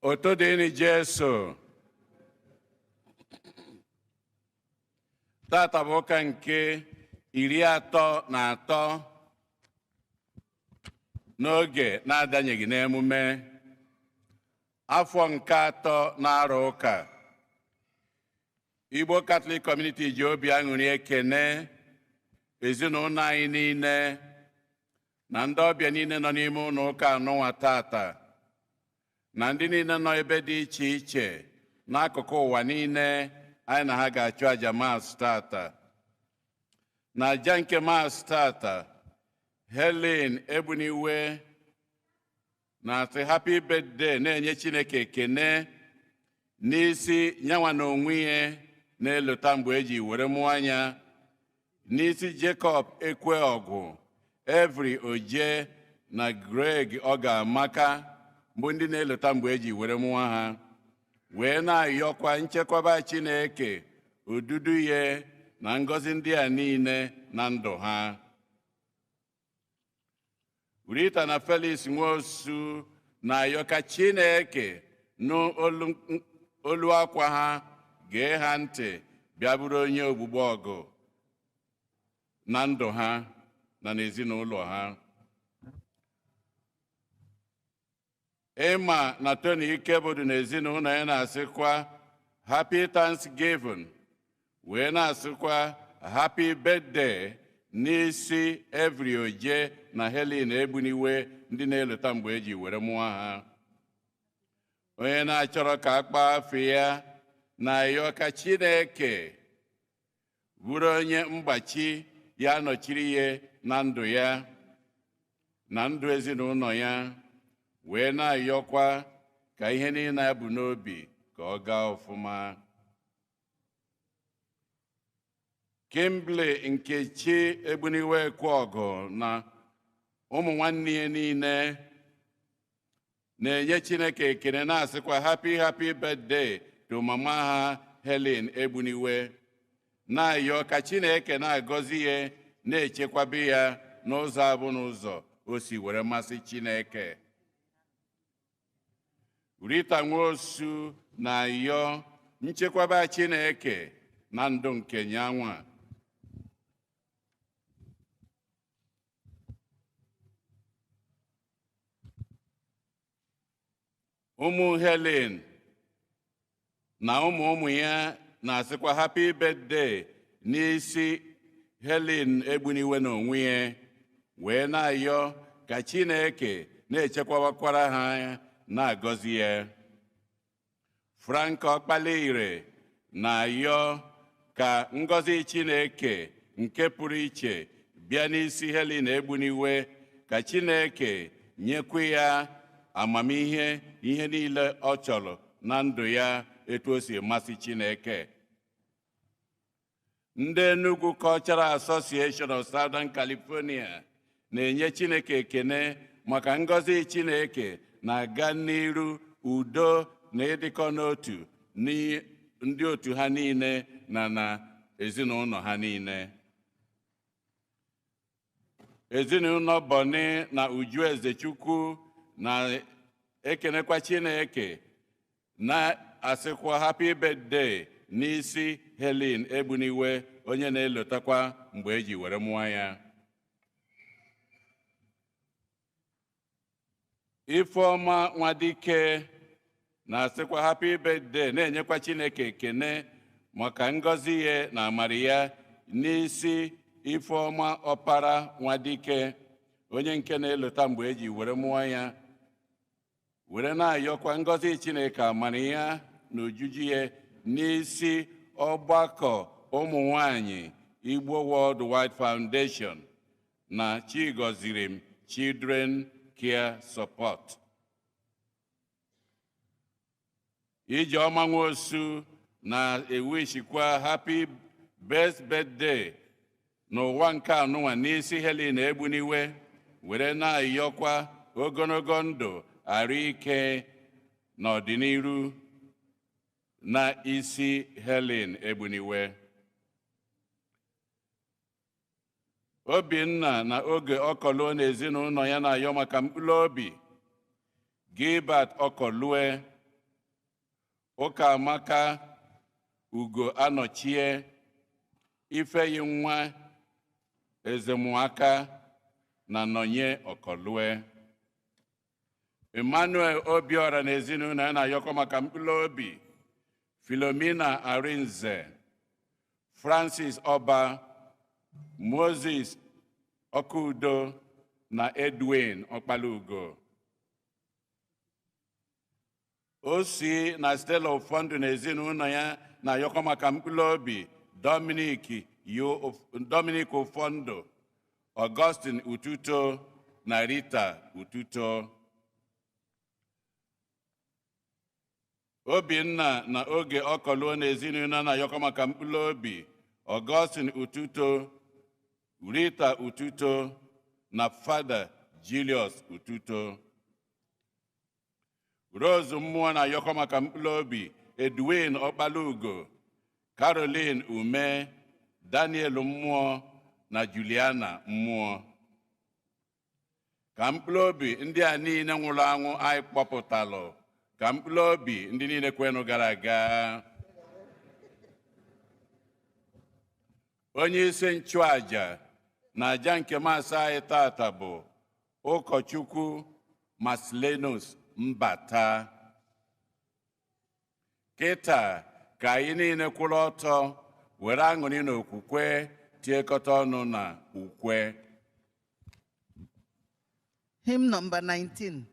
Otito dịrị Jesu. Tata bụ ụka nke 33 n'oge na-adanyeghị n'emume afọ nke atọ na-arụ ụka. Igbo Catholic Community ji obi aṅụrị ekene ezinụlọ anyị niile na ndị ọbịa niile nọ n'ime ụlọ ụka anụnwa tata, na ndị niile nọ ebe dị iche iche n'akụkụ ụwa niile anyị na ha ga-achụ aja Mass tata. Na aja nke Mass tata, Helen Egbuniwe na-asị happy birthday, na-enye Chineke ekene n'isi nyanwa na onwe ya na-elota mgbe eji were mụọ anya, n'isi Jacob Ekweọgụ, Every Oje na Greg Ọgamaka bụ ndị na-elota mgbe eji were mụọ ha, wee na-ayọkwa nchekwaba Chineke, odudu ya na ngọzi ndị a niile na ndụ ha. Rita na Felix Nwosu na-ayọ ka Chineke nụ olu akwa ha, gee ha ntị, bịa bụrụ onye ogbugbo ọgụ na ndụ ha na n'ezinụlọ ha. Ịma na Tony Ikebodu na ezinụlọ ya na-asịkwa happy Thanksgiving, wee na-asịkwa happy birthday n'isi Every Oje na Helen Egbuniwe, ndị na-elota mgbe eji were mụọ ha. Onye na-achọrọ ka akpa afọ ya na-ayọ ka Chineke bụrụ onye mgbachi ya, nọchiri ya na ndụ ya na ndụ ezinụlọ ya, wee na-ayọkwa ka ihe niile ya bụ n'obi ka ọ gaa ọfụma. Kimberly Nkechi Egbuniwe Ekweọgụ na ụmụ nwanne ya niile na-enye Chineke ekele, na-asịkwa happy happy birthday to mama ha Helen Egbuniwe, na-ayọ ka Chineke na-agọzi ya, na-echekwaba ya n'ụzọ abụ n'ụzọ o si were masị Chineke. Rita Nwosu na-ayọ nchekwaba Chineke na ndụ nke nyanwa. Ụmụ Helen na ụmụ ụmụ ya na-asịkwa happy birthday n'isi Helen Egbuniwe na onwe ya, wee na-ayọ ka Chineke na-echekwabakwara ha, na-agọzi ya. Frank Ọkpalaire na-ayọ ka ngọzi Chineke nke pụrụ iche bịa n'isi Helen Egbuniwe, ka Chineke nyekwa ya amamihe ihe niile ọ chọrọ na ndụ ya etu o si masị Chineke. Ndị Enugu Cultural Association of Southern California na-enye Chineke ekene maka ngọzi Chineke na-aga n'iru, udo na ịdịkọ n'otu ndị otu ha niile na na ezinụlọ ha niile. Ezinụlọ Boni na Uju Ezechukwu na-ekenekwa Chineke, na-asịkwa happy birthday n'isi Helen Egbuniwe, onye na-elotakwa mgbe eji were mụọ ya. Ifeọma Nwadike na-asịkwa happy birthday, na-enyekwa Chineke ekene maka ngọzi ya na amara ya n'isi Ifeọma Ọpara Nwadike, onye nke na-elota mgbe eji were mụọ ya, were na-ayọkwa ngọzi Chineke, amara ya na ojuju ya n'isi ọgbakọ ụmụ nwanyị Igbo World Wide Foundation na Chigozirim Children Care Support. Ijeọma Nwosu na-ewishikwa happy best birthday n'ụwa nke anụnwa n'isi Helen Egbuniwe, were na-ayọkwa ogologo ndụ, arụ ike na ọdịnihu na isi Helen Egbuniwe. Obinna na oge ọkọluo na ezinụlọ ya na-ayọ maka mkpụrụ obi Gilbert Ọkọlue. Ụkamaka Ugo Anọchie, Ifeyinwa Ezemuaka na Nọnye Ọkọlue. Emmanuel Obiora na ezinụlọ ya na-ayọkọ maka mkpụrụ obi Philomena Arinze, Francis Ọba, Moses Ọkụudo na Edwin Ọkpalugo. Osi na Stella Ụfọndụ na ezinụlọ ya na-ayọkọ maka mkpụrụ obi Dominic Ụfọndụ, Augustine Ututo na Rita Ututo. Obinna na Oge Ọkọluo na ezinụlọ na-ayọkọ maka mkpụrụ obi Augustine Ututo, Rita Ututo na Fada Julius Ututo. Rose Mmụọ na-ayọkọ maka mkpụrụ obi Edwin Ọkpalugo, Caroline Ume, Daniel Mmụọ na Juliana Mmụọ. Ka mkpụrụ obi ndị a niile nwụrụ anwụ anyị kpọpụtalụ, ka mkpụrụ obi ndị niile kwenụ gara aga. Onye isi nchụaja na aja nke masị anyị tata bụ ụkọchukwu Marcellinus Mbata. Kịta ka anyị niile kwụrụ ọtọ were aṅụrị na okwukwe tiekọta ọnụ na ukwe. Hymn number 19.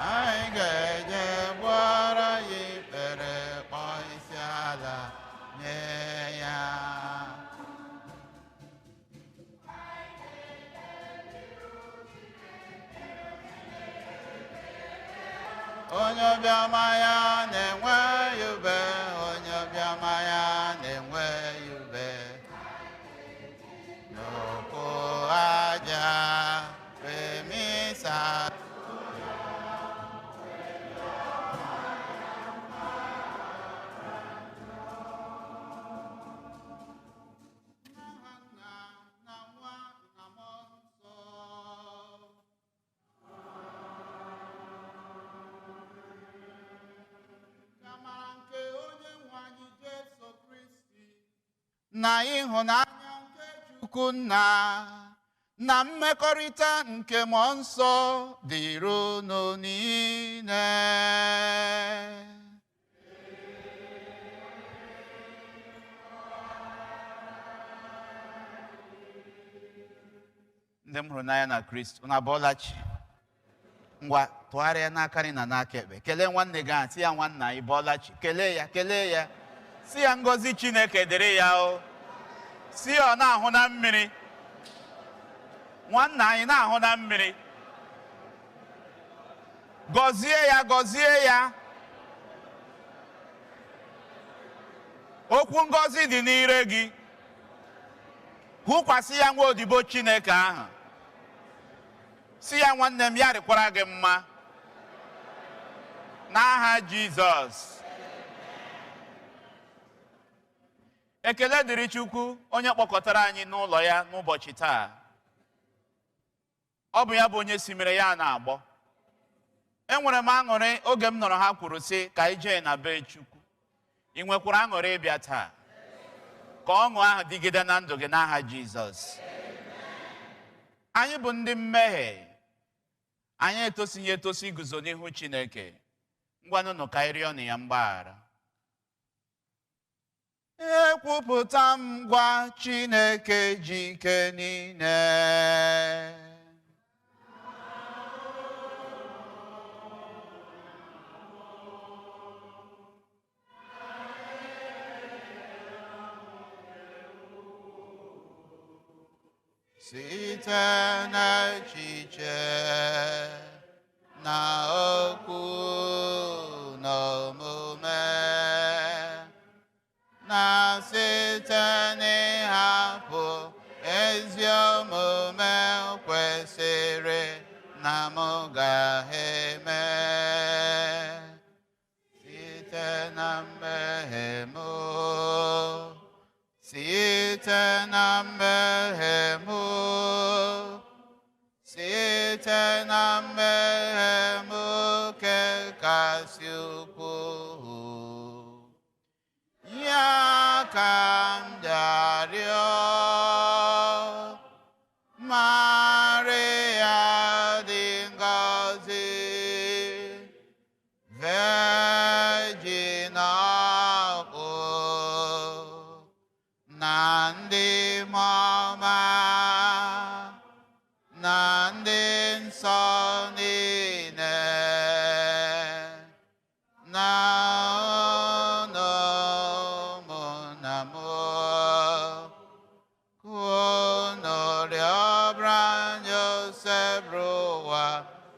Anyị ga-eje gbara ya ikpere kpọọ isi ala nye ya. Onye ọbịama ya na-enwe ya ube, onye ọbịama ya na-enwe ya ube. N'okwu aja, femisa. N'aha Nna na Nwa na Mmụọ Nsọ. Ka amara nke onye nwe anyị Jesu Kristi na ịhụnanya nke Chukwu Nna na mmekọrịta nke Mmụọ Nsọ dịrị unu niile. Ndị m hụrụ n'anya na Kristi, unu abọọla chi. Ngwa tụgharịa n'aka nri na n'aka ekpe, kelee nwanne gị ahụ, sị ya nwanna ị bọọla chi, kelee ya, kelee ya, sị ya ngọzi Chineke dịrị ya o, sị ya ọ na-ahụ na mmiri, nwanna anyị na-ahụ na mmiri, gọzie ya, gọzie ya. Okwu ngọzi dị n'ire gị. Hụkwasị ya nwa odibo Chineke ahụ, Si ya, nwanne m, ya rịkwara gị mma n'aha Jizọs. Ekele dịrị Chukwu onye kpọkọtara anyị n'ụlọ ya n'ụbọchị taa. Ọ bụ ya bụ onye si mere ya na-agbọ. Enwere m aṅụrị oge m nọrọ ha kwuru sị ka anyị jee na be Chukwu. Ị nwekwara aṅụrị ịbịa taa? Ka ọṅụ ahụ dịgide na ndụ gị n'aha Jizọs. Anyị bụ ndị mmehie. Anyị etosighị etosi iguzo n'ihu Chineke. Ngwanụnụ ka anyị rịọnụ ya mgbaghara. Ekwupụta m gwa Chineke ji ike niile. Site n'echiche na okwu na omume, na site n'ịhapụ ezi omume kwesịrị na m ga-eme, site na mmehie m, site na mmehie m, site na mmehie m nke kasị ukwuu, ya ka m darịọ. Maria dị ngọzi, Virgin ọkụ, na ndị mọma, na ndị nsọ niile, na unu ụmụnna m, unu rịọbara anyị Osebụrụwa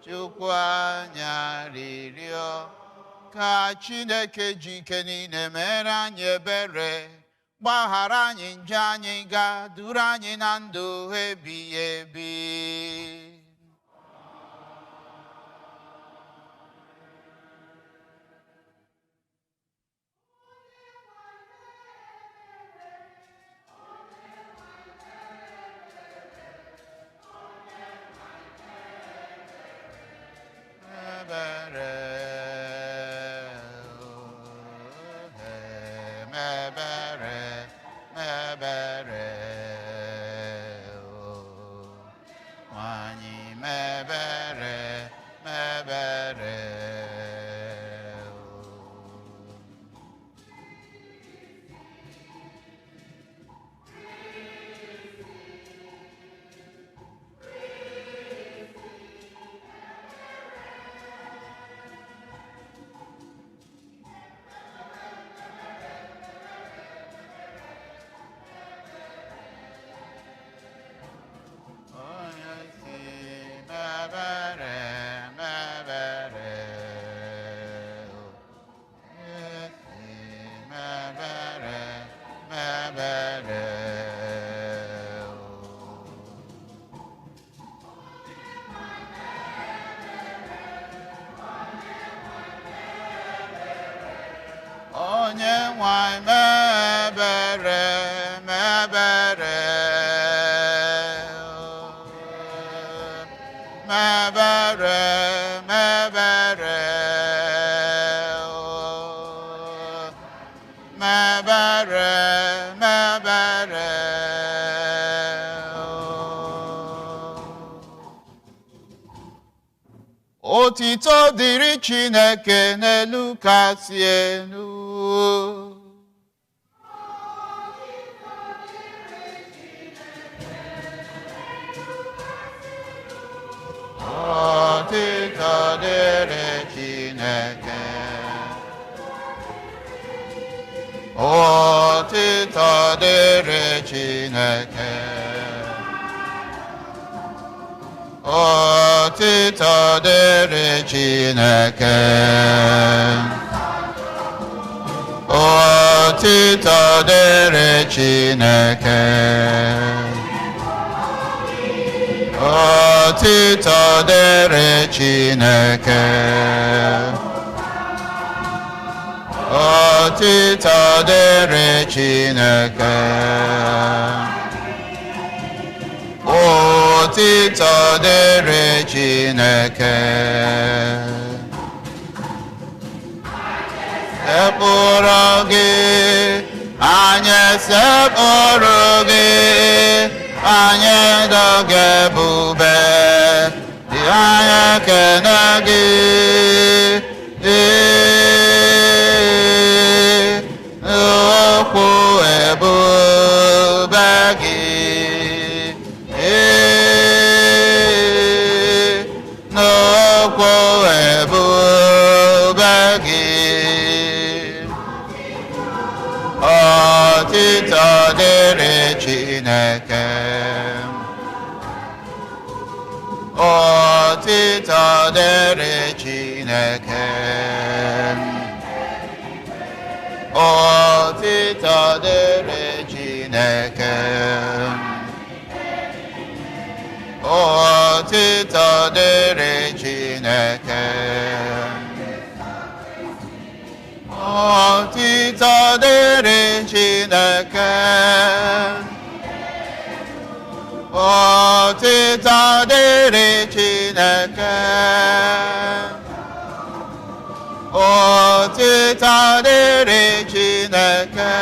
Chukwu anyị arịrịọ. Ka Chineke ji ike niile mere anyị ebere, gbaghara anyị njọ anyị, ga duru anyị na ndụ ebighị ebi. Ebere, mebere, mebere, nwanyị mebere, mebere. Onye si mebere, mebere, onye si mebere, mebere. Onye nwanyị mebere, mebere, mebere, mebere, mebere, mebere. Otito dịrị Chineke n'elu kasị elu. Otito dịrị Chineke. Otito dịrị Chineke. Otito dịrị Chineke. Otito dịrị Chineke. Otito dịrị Chineke. Otito dịrị Chineke. Otito dịrị Chineke. Sepụrụ gị, anyị sepụrụ gị, anyị dọga ebube, dị anyị ekene gị. Ee, okwu ebube gị. Ee, n'okwu ebube gị. Otito dịrị Chineke. Otito dịrị Chineke. Otito dịrị Chineke. Otito dịrị Chineke. Otito dịrị Chineke. Otito dịrị Chineke. Otito dịrị Chineke.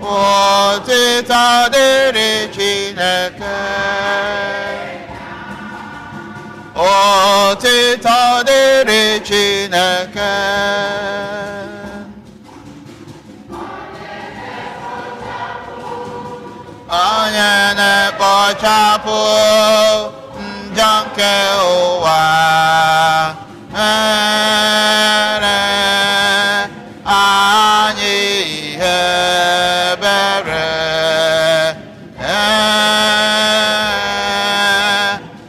Otito dịrị Chineke. Otito dịrị Chineke. Onye na-ekpochapụ njọ nke ụwa, mere anyị ihe ebere.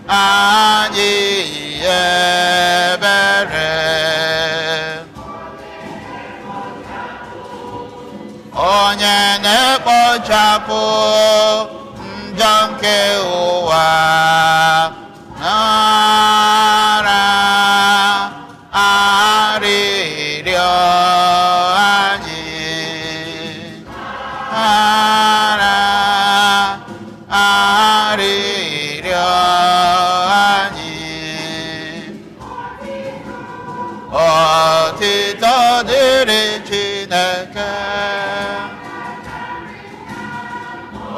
Anyị ihe ebere. Onye na-ekpochapụ njọ nke ụwa, nara arịrịọ anyị. Nara arịrịọ anyị. Otito dịrị Chineke.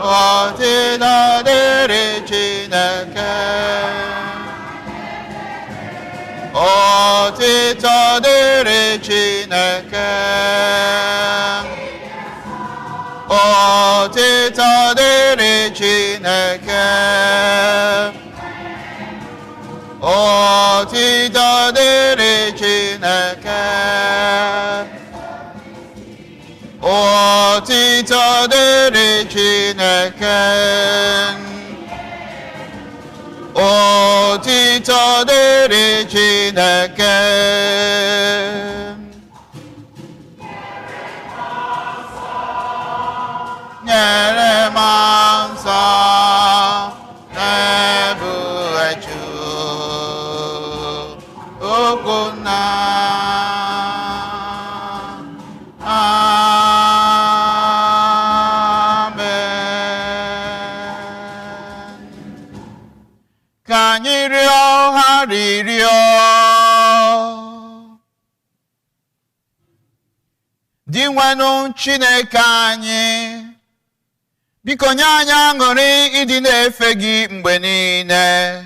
Otito dịrị Chineke. Otito dịrị Chineke. Otito dịrị Chineke. Otito dịrị Chineke. Otito dịrị Chineke. Otito dịrị Chineke. Nyere m nsọ na-ebughe Chukwu nna. Amen. Ka anyị rịọ arịrịọ. Dinwenụ Chineke anyị, biko nye anyị aṅụrị ịdị na-efe gị mgbe niile.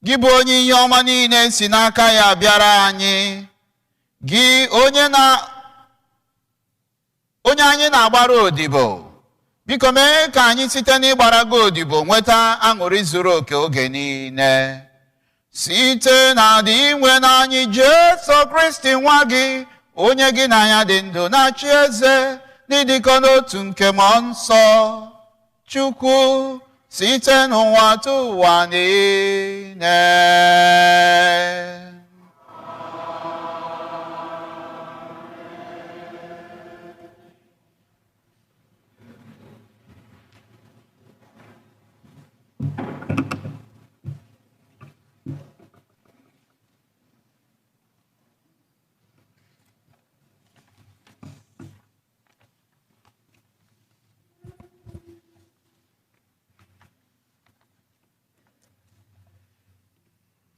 Gị bụ onye ihe ọma niile si n'aka ya bịara anyị. Gị onye anyị na-agbara odibo, biko mee ka anyị site n'ịgbara gị odibo nweta aṅụrị zuru oke oge niile. Site na dị inwe n'anyị Jesu Kristi nwa gị, onye gị na ya dị ndụ na-achị eze n'ịdịkọ n'otu nke Mmụọ Nsọ Chukwu, site n'ụwa tụ ụwa niile.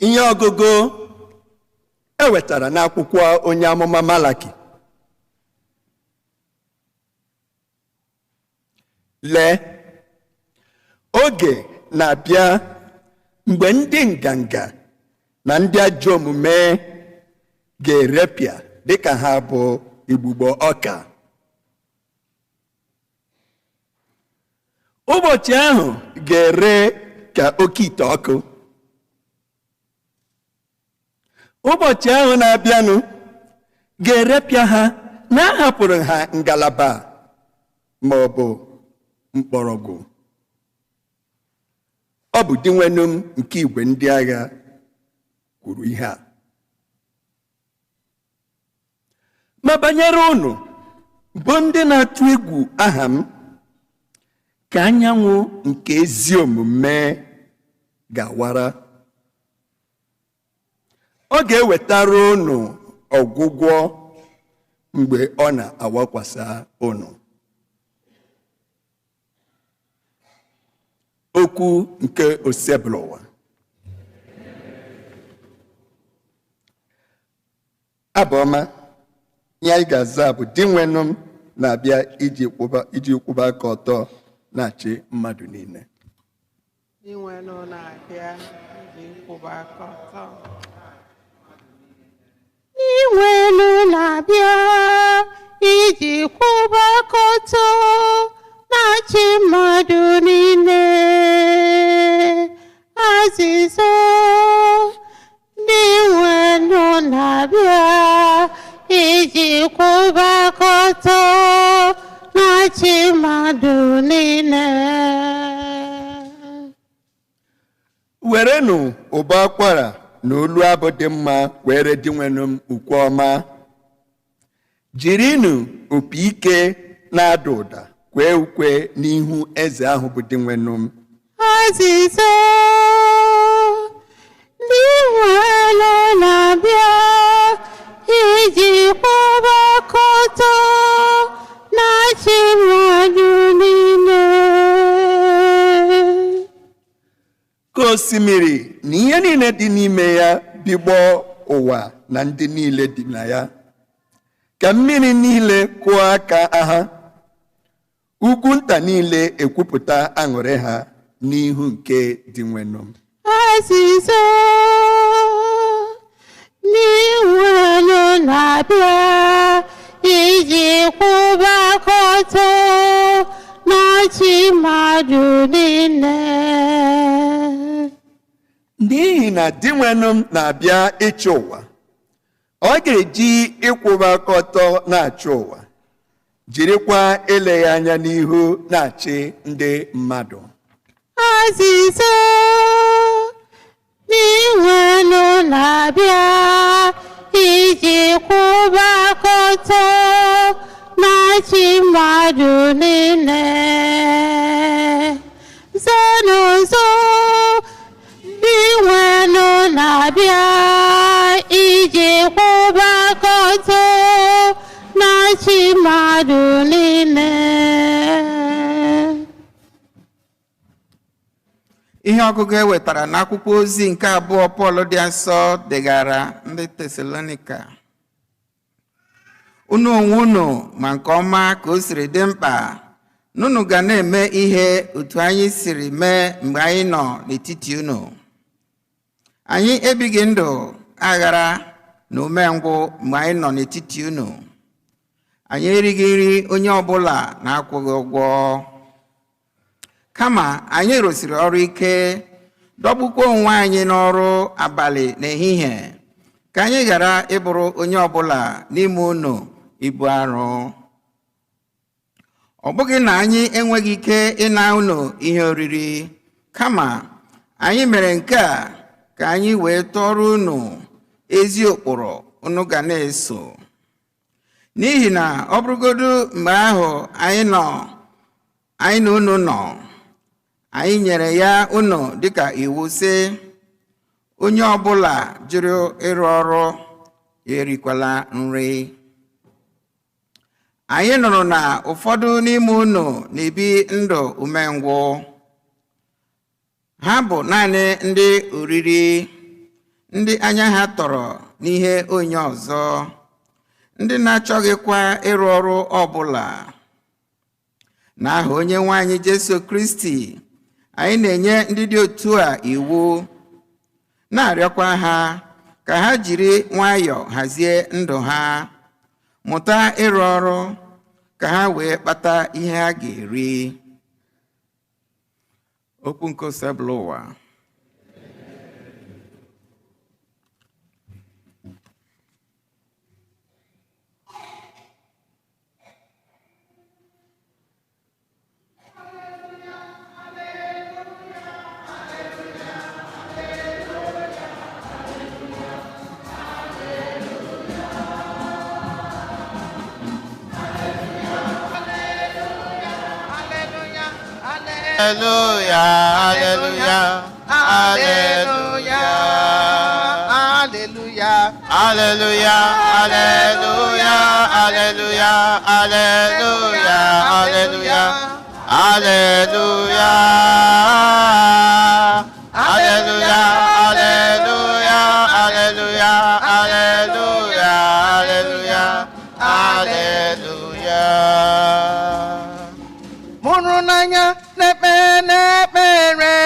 Ihe ọgụgụ e wetara n'akwụkwọ onye amụma Malaki. Lee, oge na-abịa mgbe ndị nganga na ndị ajọ omume ga-erepịa dịka ha bụ igbugbo ọka. Ụbọchị ahụ ga-ere ka oke ite ọkụ. Ụbọchị ahụ na-abịanụ ga-erepịa ha na-ahapụrụ ha ngalaba ma ọ bụ mkpọrọgwụ. Ọ bụ Dinwenụ m nke igwe ndị agha kwuru ihe a. Ma banyere unu bụ ndị na-atụ egwu aha m, ka anyanwụ nke ezi omume ga-awara. Ọ ga-ewetara unu ọgwụgwọ mgbe ọ na-awakwasa unu. Okwu nke Osebụlụwa. Abụ ọma, ihe anyị ga-aza bụ Dinwenụ m na-abịa iji kwụba aka ọtọ na-achị mmadụ niile. Dinwenụ na-abịa iji kwụba aka ọtọ. Dinwenụ na-abịa iji kwụba aka ọtọ na-achị mmadụ niile. Azịza. Dinwenụ na-abịa iji kwụba aka ọtọ na-achị mmadụ niile. Werenụ ụbọ akwara na olu abụ dị mma were Dinwenụ m ukwe ọma. Jirinụ opi ike na-ada ụda kwee ukwe n'ihu eze ahụ bụ Dinwenụ m. Azịza. Dinwenụ na-abịa iji kwụba aka ọtọ na-achị mmadụ niile. Ka osimiri na ihe niile dị n'ime ya bigbọọ ụwa na ndị niile dị na ya. Ka mmiri niile kụọ aka aha, ugwu nta niile ekwupụta aṅụrị ha n'ihu nke Dinwenụ m. Azịza. Dinwenụ na-abịa iji kwụba aka ọtọ na-achị mmadụ niile. N'ihi na Dinwenụ m na-abịa ịchị ụwa, ọ ga-eji ịkwụba aka ọtọ na-achị ụwa, jirikwa eleghị anya n'ihu na-achị ndị mmadụ. Azịza. Dinwenụ na-abịa iji kwụba aka ọtọ na-achị mmadụ niile. Zonụ nzo, Dinwenụ na-abịa iji kwụba aka ọtọ na-achị mmadụ niile. Ihe ọgụgụ e wetara n'akwụkwọ ozi nke abụọ Pọl dị asọ degara ndị Tesalonika. Unu onwe unu ma nke ọma ka o siri dị mkpa na unu ga na-eme ihe otu anyị siri mee mgbe anyị nọ n'etiti unu. Anyị ebighị ndụ aghara na umengwụ mgbe anyị nọ n'etiti unu. Anyị erighị nri onye ọbụla na-akwụghị ụgwọ. Kama anyị rụsiri ọrụ ike, dọgbukwa onwe anyị n'ọrụ abalị na ehihie, ka anyị ghara ịbụrụ onye ọbụla n'ime unu ibu arụ. Ọ bụghị na anyị enweghị ike ịna unu ihe oriri, kama anyị mere nke a ka anyị wee tọrọ unu ezi ụkpụrụ unu ga na-eso. N'ihi na ọ bụrụgodu mgbe ahụ anyị na unu nọ, anyị nyere ya unu dịka iwu sị, onye ọbụla jụrụ ịrụ ọrụ erikwala nri. Anyị nụrụ na ụfọdụ n'ime unu na-ebi ndụ umengwụ. Ha bụ naanị ndị oriri, Ndị anya ha tọrọ n'ihe onye ọzọ, ndị na-achọghịkwa ịrụ ọrụ ọbụla. N'aha Onye nwe anyị Jesu Kristi, anyị na-enye ndị dị otu a iwu, na-arịọkwa ha ka ha jiri nwayọọ hazie ndụ ha, mụta ịrụ ọrụ ka ha wee kpata ihe ha ga-eri. Okwu nke Osebụlụwa. Hallelujah, hallelujah, hallelujah, Hallelujah. hallelujah, hallelujah, hallelujah, hallelujah, hallelujah, hallelujah, hallelujah, hallelujah, hallelujah, hallelujah, hallelujah, hallelujah. Mụrụ n'anya na-ekpe n'ekpere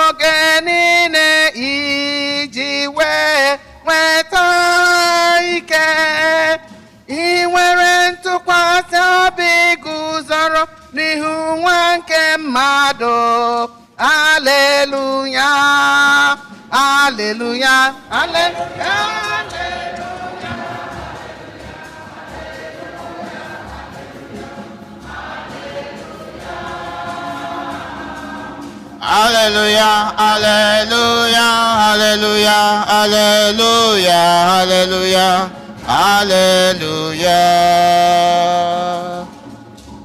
oge niile iji wee nweta ike. Ị nwere ntụkwasị obi guzoro n'ihu nwa nke mmadụ. Aleluya, aleluya, aleluya. Hallelujah, hallelujah, hallelujah, hallelujah, hallelujah, hallelujah.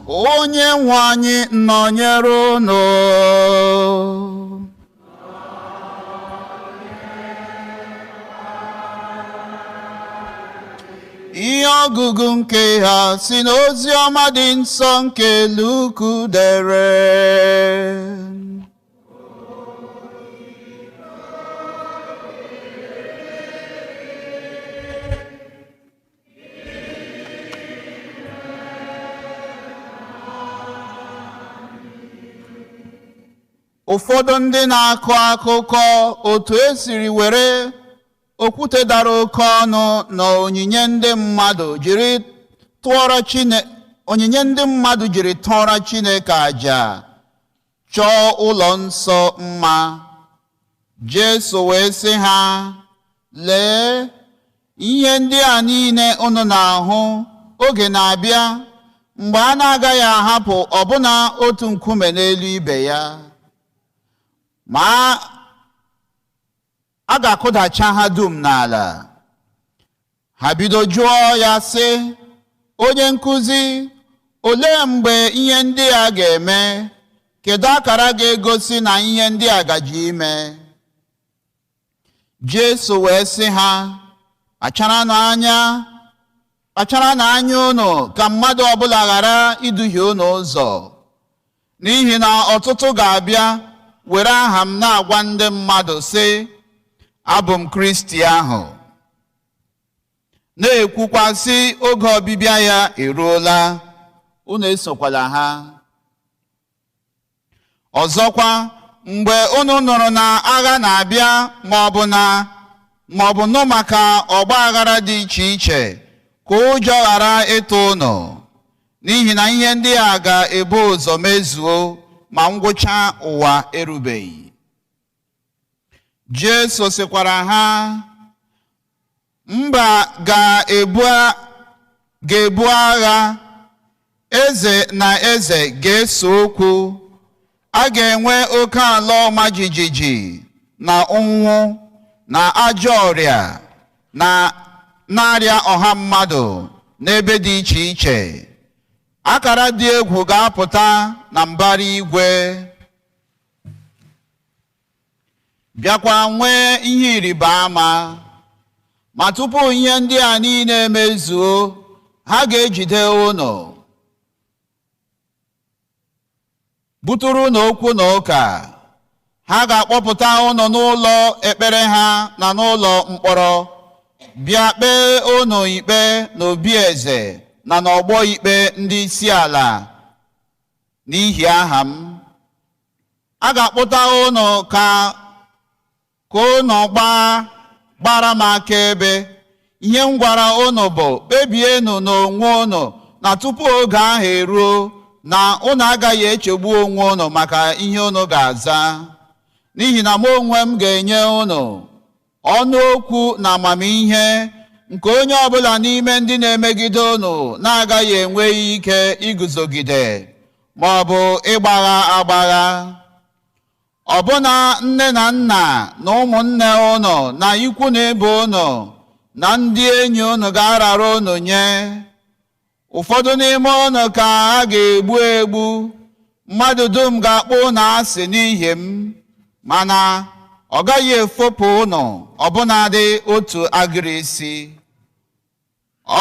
Onye nwe anyị nọnyere unu. Ihe ọgụgụ nke ha si n'ozi ọma dị nsọ nke Luku dere. Ụfọdụ ndị na-akọ akụkọ otu esiri were okwute dara oke ọnụ na onyinye ndị mmadụ jiri tụọrọ onyinye ndị mmadụ jiri tụọrọ Chineke aja chọọ ụlọ nsọ mma. Jesu wee sị ha, lee ihe ndị a niile unu na-ahụ, oge na-abịa mgbe a na-agaghị ahapụ ọbụna otu nkume n'elu ibe ya, ma a ga-akụdacha ha dum n'ala. Ha bido jụọ ya sị, onye nkụzi, olee mgbe ihe ndị a ga-eme? Kedu akara ga-egosi na ihe ndị a gaji ime? Jesu wee sị ha, kpacharanụ anya unu ka mmadụ ọbụla ghara iduhie unu ụzọ, n'ihi na ọtụtụ ga-abịa were aha m na-agwa ndị mmadụ sị, abụ m Kristi ahụ, na-ekwukwa sị, oge ọbịbịa ya eruola, unu esokwala ha. Ọzọkwa, mgbe unu nụrụ na agha na-abịa ma ọ bụ nụ maka ọgba aghara dị iche iche, ka ụjọ ghara ịtụ unu, n'ihi na ihe ndị a ga-ebu ụzọ mezuo ma ngwụcha ụwa erubeghị. Jesu sịkwara ha, mba ga-ebu agha, eze na eze ga-ese okwu, a ga-enwe oke ala ọma jijiji na ụnwụ na ajọ ọrịa na na-arịa ọha mmadụ n'ebe dị iche iche. Akara dị egwu ga-apụta na mbara igwe, bịakwa nwee ihe ịrịba ama. Ma tupu ihe ndị a niile emezuo, ha ga-ejide unu, buturu unu okwu na ụka, Ha ga-akpọpụta unu n'ụlọ ekpere ha na n'ụlọ mkpọrọ, bịa kpee unu ikpe n'obi eze na n'ọgbọ ikpe ndị isi ala n'ihi aha m. A ga-akpụta unu ka unu gbara m akaebe. Ihe m gwara unu bụ, kpebienụ n'onwe unu na tupu oge ahụ eruo na unu agaghị echegbu onwe unu maka ihe unu ga-aza, n'ihi na mụ onwe m ga-enye unu ọnụ okwu na amamihe nke onye ọbụla n'ime ndị na-emegide unu na-agaghị enwe ike iguzogide ma ọ bụ ịgbagha agbagha. Ọbụna nne na nna na ụmụnne unu na ikwu na ibe unu na ndị enyi unu ga-arara unu nye. Ụfọdụ n'ime unu ka a ga-egbu egbu, mmadụ dum ga-akpọ unu asị n'ihi m, mana ọ gaghị efopụ unu ọbụnadị otu agịrị isi.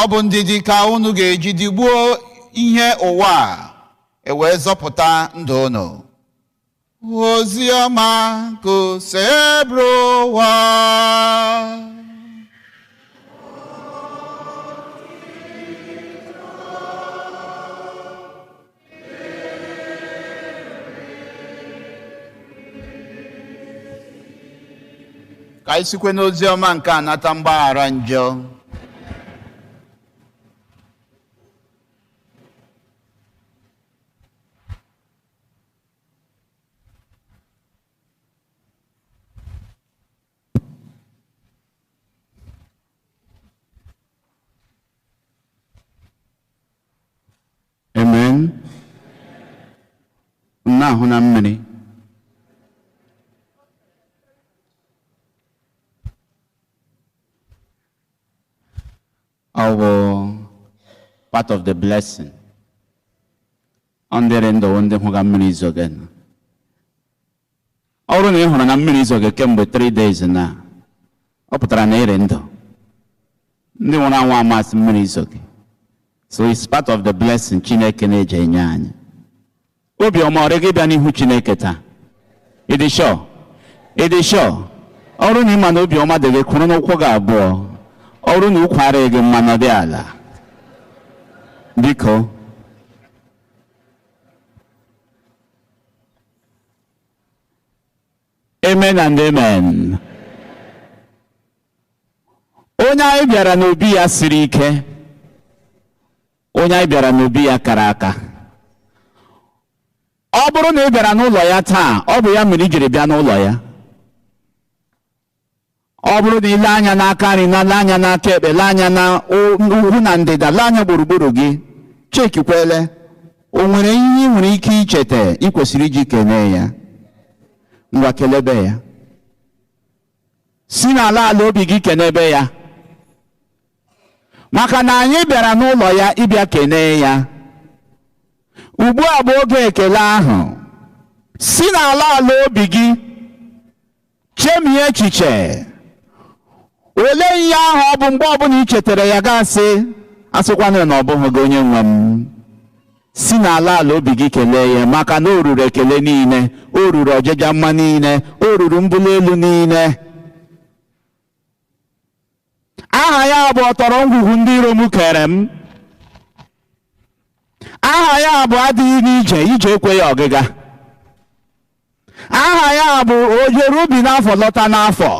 Ọ bụ ndidi ka unu ga-eji digbuo ihe ụwa a, e wee zọpụta ndụ unu. Ozi ọma nke Osebụrụwa. Ka anyị sikwe n'ozi ọma nke a nata mgbaghara njọ. Amen. Nna ahụ na mmiri. Ọ bụ part of the blessing. Ọ ndịrị ndụ ndị hụga mmiri izoge na. Ọ bụrụ na ị hụrụ na mmiri izoge kemgbe 3 days na, ọ pụtara na ịrị ndụ. Ndị nwụrụ anwụ amasị mmiri izoge. So it's part of the blessing Chineke na-eji enye anyị. Obiọma ọ rịghị ịbịa n'ihu Chineke taa? Ị dị sure? Ị dị sure? Ọ bụrụ na ị ma na obiọma dị gị, kwụrụ n'ụkwụ gị abụọ. Ọ bụrụ na ụkwụ arịghị gị mma, nọdị ala. Biko. Amen and amen. Onye anyị bịara n'obi ya siri ike. Onye anyị bịara n'obi ya kara aka. Ọ bụrụ na ị bịara n'ụlọ ya taa, ọ bụ ya mere i jiri bịa n'ụlọ ya. Ọ bụrụ na ile anya n'aka nri na lee anya n'aka ekpe, lee anya na ugwu na ndịda, lee anya gburugburu gị, chekikwele, o nwere ihe ị nwere ike icheta ị kwesịrị iji kelee ya. Ngwa kelebe ya. Si n'ala ala obi gị kenebe ya. Maka na anyị bịara n'ụlọ ya ịbịa kenee ya. Ugbu a bụ oge ekele ahụ. Si n'ala ala obi gị chemie echiche. Olee ihe ahụ ọ bụ mgbe ọbụla ị chetara ya gasị, asịkwana na ọ bụghị gị onye nwe m. Si n'ala ala obi gị kelee ya, maka na o ruru ekele niile, o ruru ọjịja mma niile, o ruru mbuli elu niile. Aha ya bụ ọtọrọ ngwugwu ndị iro m kere m. Aha ya bụ adịghị n'ije, ije ekweghị ọgịga. Aha ya bụ ojere ubi n'afọ lọta n'afọ.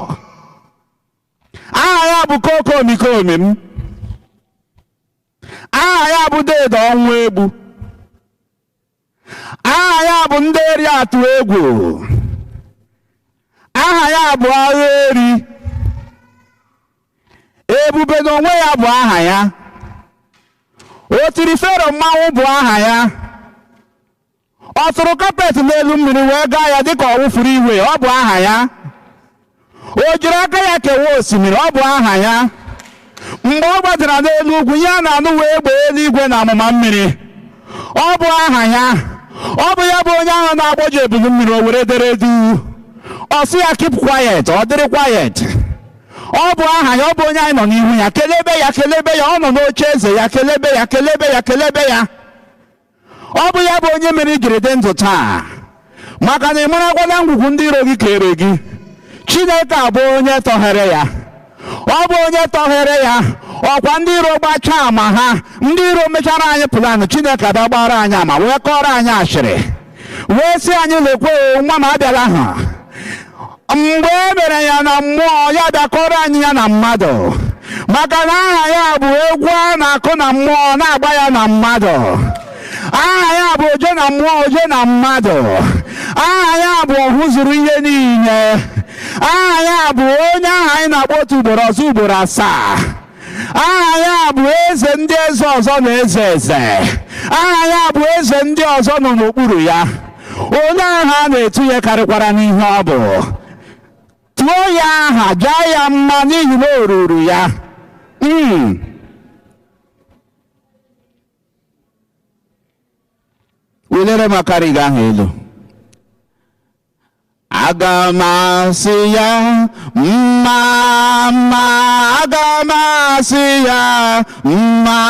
Aha ya bụ kokomikomi m. Aha ya bụ deede ọnwụ egbu. Aha ya bụ ndị eri atụ egwu. Aha ya bụ agha eri. Ebube n'onwe ya bụ aha ya. O tiri Fero mmanwụ bụ aha ya. Ọ tụrụ kapet n'elu mmiri wee gaa ya dịka ọ wụfuru iwe, ọ bụ aha ya. O jiri aka ya kewaa osimiri, ọ bụ aha ya. Mgbe ọ gbadara n'elu ugwu, ya na-anụ wee gbee eluigwe na amụma mmiri, ọ bụ aha ya. Ọ bụ ya bụ onye ahụ na-agbọji ebili mmiri o were dere duu. Ọ sị ya keep quiet, ọ dịrị quiet. Ọ bụ aha ya, ọ bụ onye anyị nọ n'ihu ya. Kelebe ya, kelebe ya, ọ nọ n'oche eze ya, kelebe ya, kelebe ya, kelebe ya. Ọ bụ ya bụ onye mere ijiri dị ndụ taa. Maka na ị marakwala ngwugwu ndị iro gị kere gị. Chineke abụ onye tọghere ya. Ọ bụ onye tọghere ya. Ọkwa ndị iro gbachaa ama ha, ndị iro mechara anyị plan, Chineke abịa gbara anyị ama wee kọrọ anyị ashịrị, wee sị anyị lekwe nwa m abịala ha. Mgbe e mere ya na mmụọ, ya bịa kọrọ anyị ya na mmadụ. Maka na aha ya bụ egwu a na-akụ na mmụọ na-agba ya na mmadụ. Aha ya bụ oje na mmụọ, oje na mmadụ. Aha ya bụ ọhụ zuru ihe niile. Aha ya bụ onye ahụ anyị na-akpọ otu ugboro ọzọ ugboro asaa. Aha ya bụ eze ndị eze ọzọ na eze eze. Aha ya bụ eze ndị ọzọ nọ n'okpuru ya. Onye ahụ a na-etu ya karịkwara n'ihe ọ bụ. Tụọ ya aha, jaa ya mma n'ihi na o ruru ya. Welere m akara gị ahụ elu. Aga m asị ya mma mma, aga m asị ya mma,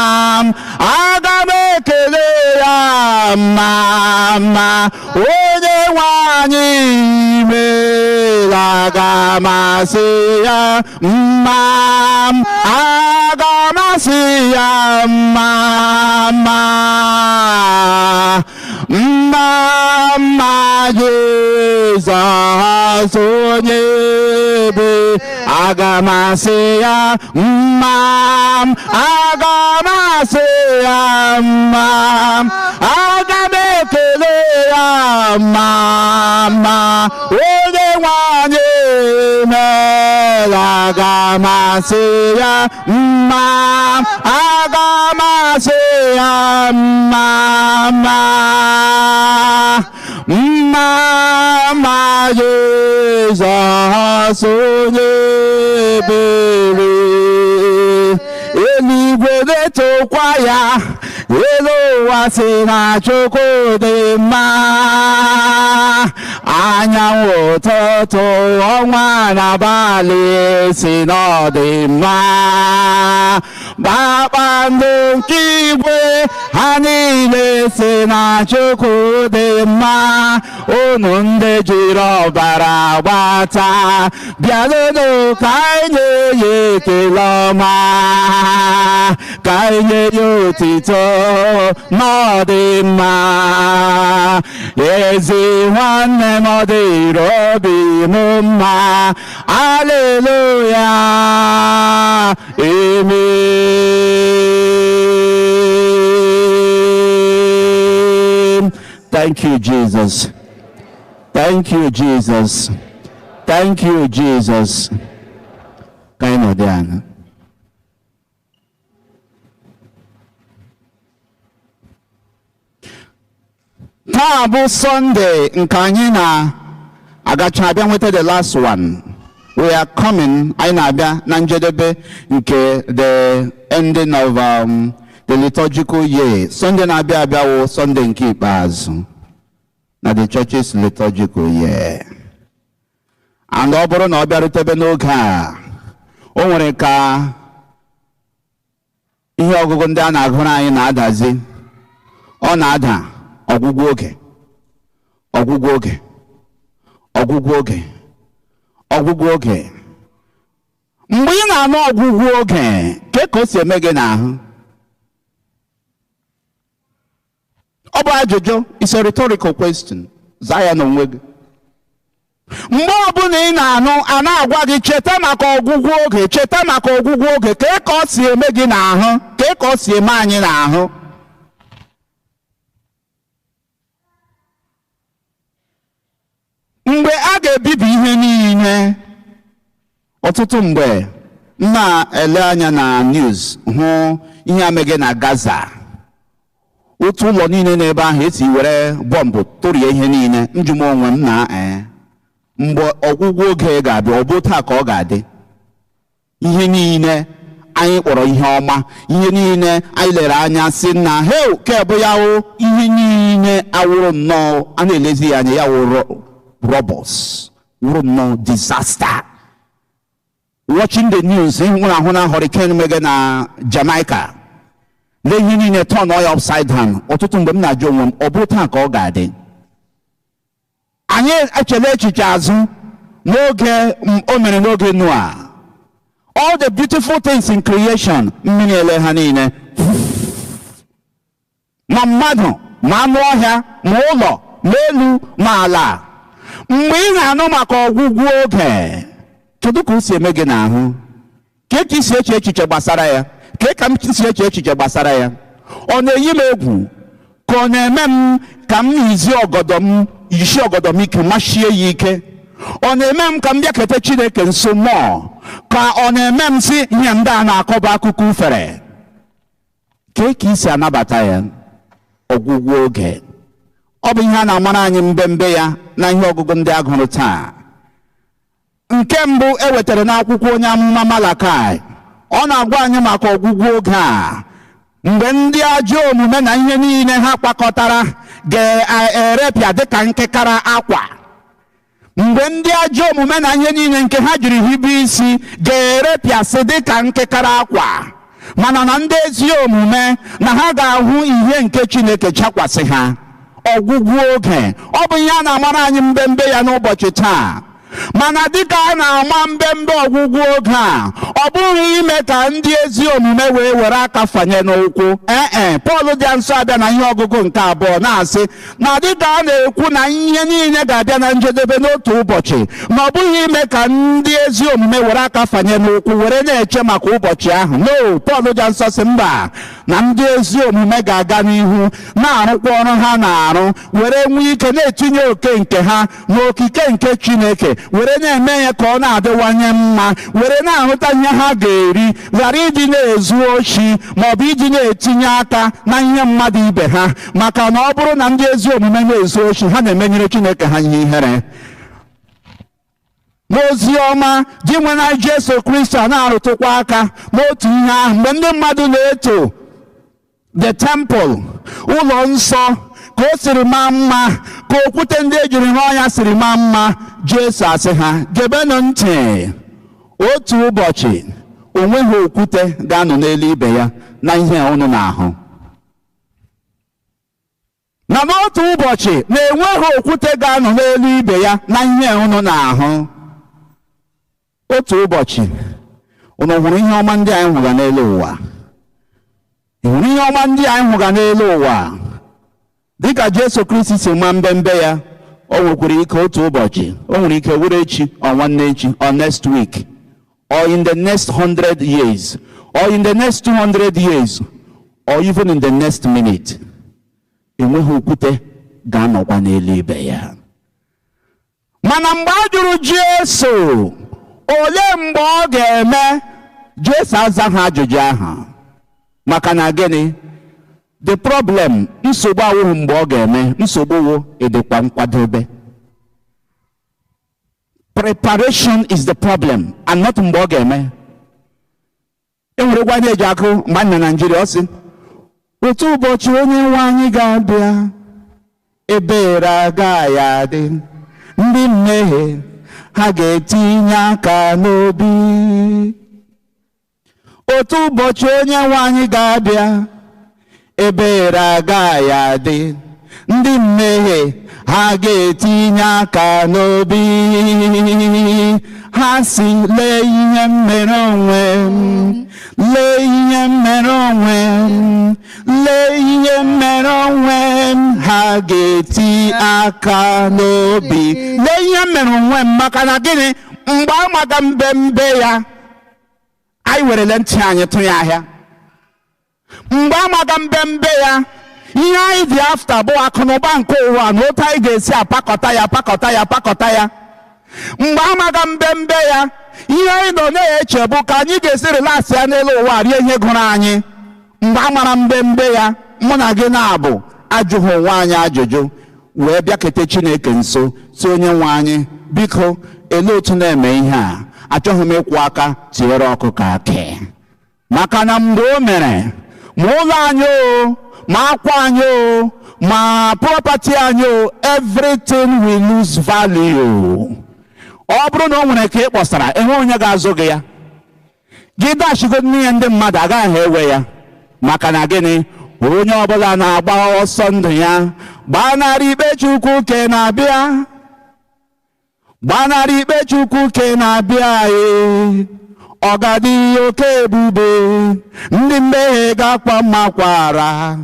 aga m ekele ya mma mma, onye nwe anyị imeela. Aga m asị ya mma, aga m asị ya mma mma, mma mma Jizọs onye ebe. Aga m asị ya mma, aga m asị ya mma, aga m ekele ya mma mma, onye nwe anyị imeela. Aga m asị ya mma, aga m asị ya mma mma, mma mma Jizọs onye ebere. Eluigwe na-etokwa ya, elu ụwa si na Chukwu dị mma. Anyanwụ ụtụtụ, ọnwa n'abalị si na ọ dị mma. Kpakpando nke igwe ha niile si na Chukwu dị mma. Unu ndị jiri ọbara gbata, bịanụnụ ka anyị nye ya ekele ọma, ka anyị nye ya otito na ọ dị mma. Ezi nwanne m, ọ dịrị obi m mma. Aleluya, amen. Thank you, Jesus. Thank you, Jesus. Thank you, Jesus. Ka anyị nọdụ ala. Taa bụ Sunday nke anyị na-agacha abịa nweta the last one. We are coming, anyị na-abịa na njedebe nke the ending of the liturgical year. Sunday na-abịa abịa wụ Sunday nke ikpeazụ na the church's liturgical year. And ọ bụrụ na ọ bịarutebe n'oge a, o nwere ka ihe ọgụgụ ndị a na-agụrụ anyị na-adazi. Ọ na-ada ọgwụgwụ oge, ọgwụgwụ oge, ọgwụgwụ oge, ọgwụgwụ oge. Mgbe ị na-anụ ọgwụgwụ oge, ke ka o si eme gị n'ahụ? Ọ bụ ajụjụ, it's a rhetorical question. Zaa ya n'onwe gị. Mgbe ọbụla ị na-anụ a na-agwa gị cheta maka ọgwụgwụ oge, cheta maka ọgwụgwụ oge, ke ka ọ si eme gị n'ahụ, ke ka ọ si eme anyị n'ahụ. Mgbe a ga-ebibi ihe niile, ọtụtụ mgbe m na-ele anya na news hụ ihe amege na Gaza. Otu ụlọ niile n'ebe ahụ esi were bọmbụ tụrie ihe niile. Njụ m onwe m na mgbe ọgwụgwụ oge ga-abịa, ọ bụ taa ka ọ ga-adị. Ihe niile anyị kpọrọ ihe ọma, ihe niile anyị lere anya sị na heu ke bụ ya wụ ihe niile awụrụ nnọọ, a na-elezi ya anya ya wụrụ robots, wụrụ nnọọ disaster. Watching the news, ịhụ na ahụ na hurricane mege na Jamaica, lee ihe niile turn ya upside down. Ọtụtụ mgbe m na-ajụ onwe m, ọ bụrụ taa ka ọ ga-adị? Anyị echela echiche azụ n'oge o mere n'oge Noa. All the beautiful things in creation, mmiri ele ha niile. Ma mmadụ, ma anụ ọhịa, ma ụlọ, ma elu, ma ala. Mgbe ị na-anụ maka ọgwụgwụ oge, kedu ka o si eme gị n'ahụ? Ka ka i si eche echiche gbasara ya? Ka ka m si eche echiche gbasara ya? Ọ na-eyi m egwu ka ọ na-eme m ka m yizie ọgọdọ m, yisie ọgọdọ m ike, machie ya ike? Ọ na-eme m ka m bịakete Chineke nso mmụọ, ka ọ na-eme m si ihe ndị a na-akọba akụkọ ufere? Ka ka i si anabata ya? Ọgwụgwụ oge ọ bụ ihe a na-amara anyị mbembe ya na ihe ọgụgụ ndị a gụrụ taa. Nke mbụ e wetara n'akwụkwọ onye amụma Malakai, ọ na-agwa anyị maka ọgwụgwụ oge a, mgbe ndị ajọ omume na ihe niile ha kpakọtara ga-erepịa dịka nkịkara akwa. Mgbe ndị ajọ omume na ihe niile nke ha jiri hibe isi ga-erepịasị dịka nkịkara akwa, mana na ndị ezi omume na ha ga-ahụ ihe nke Chineke chakwasị ha. Ọgwụgwụ oge ọ bụ ihe a na-amara anyị mbembe ya n'ụbọchị taa. Mana dịka a na-ama mbembe ọgwụgwụ oge a, ọ bụghị ime ka ndị ezi omume wee were aka fanye n'ụkwụ. Ee, Pọl dị nsọ abịa na ihe ọgụgụ nke abụọ na-asị na dịka a na-ekwu na ihe niile ga-abịa na njedebe n'otu ụbọchị, ma ọ bụghị ime ka ndị ezi omume were aka fanye n'ụkwụ were na-eche maka ụbọchị ahụ. No, Pọl dị nsọ sị mba, na ndị ezi omume ga-aga n'ihu na-arụkwa ọrụ ha na-arụ, were nwee ike na-etinye oke nke ha n'okike nke Chineke, were na-eme ya ka ọ na-adịwanye mma, were na-ahụta ihe ha ga-eri, ghara ịdị na-ezu oshi maọbụ ịdị na-etinye aka na ihe mmadụ ibe ha. Maka na ọ bụrụ na ndị ezi omume na-ezu oshi, ha na-emenyere Chineke ha ihe ihere. N'ozi ọma dị nwe na Jesu Kristi a na-arụtụkwa aka n'otu ihe ahụ. Mgbe ndị mmadụ na-eto the temple, ụlọ nsọ, ka o siri maa mma, ka okwute ndị ejiri rụọ ya siri maa mma, Jesu asị ha, gebenụ ntị, otu ụbọchị onweghị okwute ga-anọ n'elu ibe ya na ihe unu na-ahụ. Na n'otu ụbọchị na-enweghị okwute ga-anọ n'elu ibe ya na ihe unu na-ahụ. Otu ụbọchị unu hụrụ ihe ọma ndị anyị hụga n'elu ụwa. Ị hụrụ ihe ọma ndị anyị hụga n'elu ụwa? Dịka Jesu Kristi si ma mbembe ya, o nwekwara ike otu ụbọchị, o nwere ike were echi, or nwanne echi, or next week, or in the next 100 years, or in the next 200 years, or even in the next minute, enweghị okwute ga-anọkwa n'elu ibe ya. Mana mgbe a jụrụ Jesu olee mgbe ọ ga-eme, Jesu azaghị ajụjụ ahụ. Maka na gịnị? The problem, nsogbu awụghị mgbe ọ ga-eme, nsogbu wụ ịdịkwa nkwadobe. Preparation is the problem and not mgbe ọ ga-eme. E nwere gwa anyị eji akụ mgbe anyị na Naịjirịa, ọ sị otu ụbọchị onye nwe anyị ga-abịa, ebere agaghị adị, ndị mmehie ha ga-etinye aka n'obi. Otu ụbọchị onye nwe anyị ga-abịa, ebere agaghị adị, ndị mmehie ha ga-etinye aka n'obi. Ha si lee ihe mere onwe m, lee ihe mere onwe m, lee ihe mere onwe m, ha ga-eti aka n'obi. Lee ihe mere onwe m, maka na gịnị? Mgbe amaga mbembe ya, anyị werele ntị anyị tụ ya ahịa. Mgbe amaga mbembe ya, ihe anyị dị afta bụ akụnụba nke ụwa na otu anyị ga-esi apakọta ya, pakọta ya, pakọta ya. Mgbe amaga mbembe ya, ihe anyị nọ na-eche bụ ka anyị ga-esi relax ya n'elu ụwa, rie ihe gụrụ anyị. Mgbe amara mbembe ya, mụ na gị na-abụ ajụghị onwe anyị ajụjụ, wee bịakete Chineke nso, si onye nwe anyị, biko elee otu na-eme ihe a? Achọghị m ịkwụ aka tinyere ọkụkọ akị. Maka na mgbe o mere, ma ụlọ anyị o, ma akwa anyị o, ma property anyị o, everything will lose value. Ọ bụrụ na o nwere ka ị kpọsara, enwe onye ga-azụ gị ya. Gị dashigo n'ihe ndị mmadụ agaghị ewe ya. Maka na gịnị? Onye ọbụla na-agba ọsọ ndụ ya, gbanarị ikpe Chukwu ke na-abịa. Gbanarị ikpe Chukwu ke na-abịa anyị. Ọ ga-adị oke ebube, ndị mmehie ga-akwa mmakwara.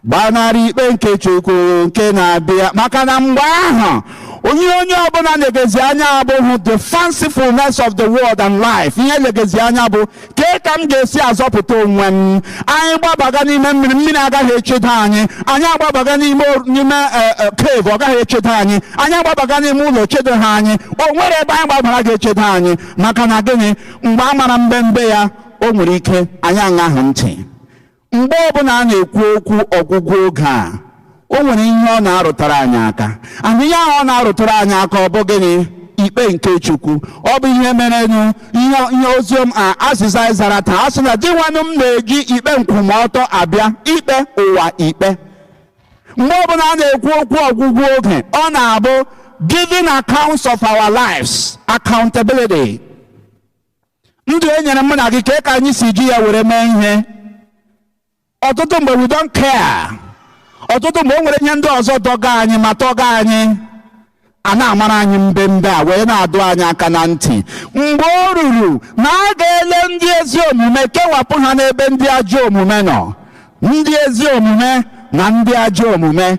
Gbanarị ikpe nke Chukwu nke na-abịa. Maka na mgbe ahụ, onye ọbụla na-egezi anya abụghị the fancifulness of the world and life. Ihe legezi anya bụ kee ka m ga-esi azọpụta onwe m. Anyị gbabaga n'ime mmiri, mmiri agaghị echedo anyị. Anyị agbabaga n'ime cave, ọ gaghị echedo anyị. Anyị agbabaga n'ime ụlọ, chedo ha anyị. O nwere ebe anyị gbabara ga-echedo anyị. Maka na gịnị? Mgbe a mara mbembe ya, o nwere ike anyị aṅaghị ntị. Mgbe ọbụla a na-ekwu okwu ọgwụgwụ oge a, o nwere ihe ọ na-arụtara anyị aka. And ihe ahụ ọ na-arụtara anyị aka ọ bụ gịnị? Ikpe nke Chukwu. Ọ bụ ihe merenụ, ihe oziọma azịza anyị zara taa. A sị na di nwanne m na-eji ikpe nkwụmọtọ abịa ikpe ụwa ikpe. Mgbe ọbụla a na-ekwu okwu ọgwụgwụ oge, ọ na-abụ giving accounts of our lives, accountability. Ndụ e nyere mụ na gị, ka anyị si ji ya were mee ihe. Ọtụtụ mgbe we don't care. Ọtụtụ mgbe o nwere ihe ndị ọzọ dọga anyị ma tọga anyị, a na-amara anyị mbembe a wee na-adụ anyị aka na ntị. Mgbe o ruru na a ga-ele ndị ezi omume kewapụ ha n'ebe ndị ajọ omume nọ. Ndị ezi omume na ndị ajọ omume,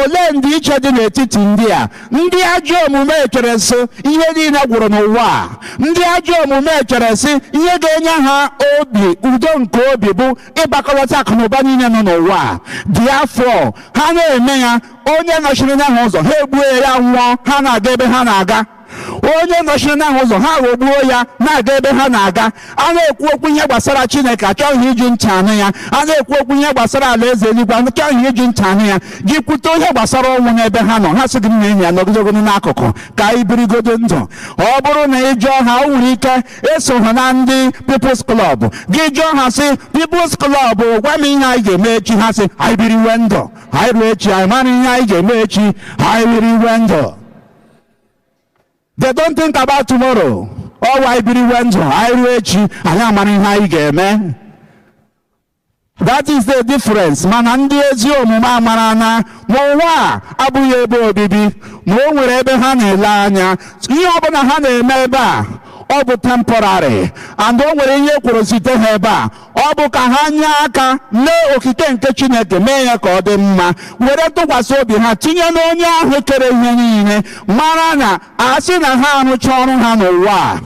ole ndị iche dị n'etiti ndị a? Ndị ajọ omume chere sị ihe niile gwụrụ n'ụwa a. Ndị ajọ omume chere sị ihe ga-enye ha obi udo nke obi bụ ịgbakọlọta akụnụba niile nọ n'ụwa a. Therefore, ha na-eme ya, onye nọchiri ha ụzọ ha egbuo ya nwụọ, ha na-aga ebe ha na-aga. Onye nọchiri n'ahụ ụzọ ha ghọgbuo ya na-aga ebe ha na-aga. A na-ekwu okwu ihe gbasara Chineke, achọghị iji ntị anụ ya. A na-ekwu okwu ihe gbasara alaeze eluigwe, achọghị iji ntị anụ ya. Gị kwute ihe gbasara ọnwụ n'ebe ha nọ, ha sị gị na enyi ya nọgidegoro n'akụkụ ka anyị birigodo ndụ. Ọ bụrụ na ị jụọ ha, o nwere ike eso ha na ndị People's Club. Gị jụọ ha sị, People's Club, gwa m ihe anyị ga-eme echi. Ha sị, anyị biriwe ndụ, anyị ruo echi, anyị mara ihe anyị ga-eme echi, anyị biriwe ndụ. They don't think about tomorrow. Ọ wa ibiriwe ndụ, anyị ruo echi, anyị amara ihe anyị ga-eme. That is the difference. Mana ndị ezi omume amara na n'ụwa a abụghị ebe obibi, ma o nwere ebe ha na-ele anya. Ihe ọbụla ha na-eme ebe a, ọ bụ temporary. And o nwere ihe kwuru site ha ebe a, ọ bụ ka ha nye aka lee okike nke Chineke, mee ya ka ọ dị mma, were ntụkwasị obi ha tinye n'onye ahụ kere ihe niile, mara na a sị na ha arụcha ọrụ ha n'ụwa a,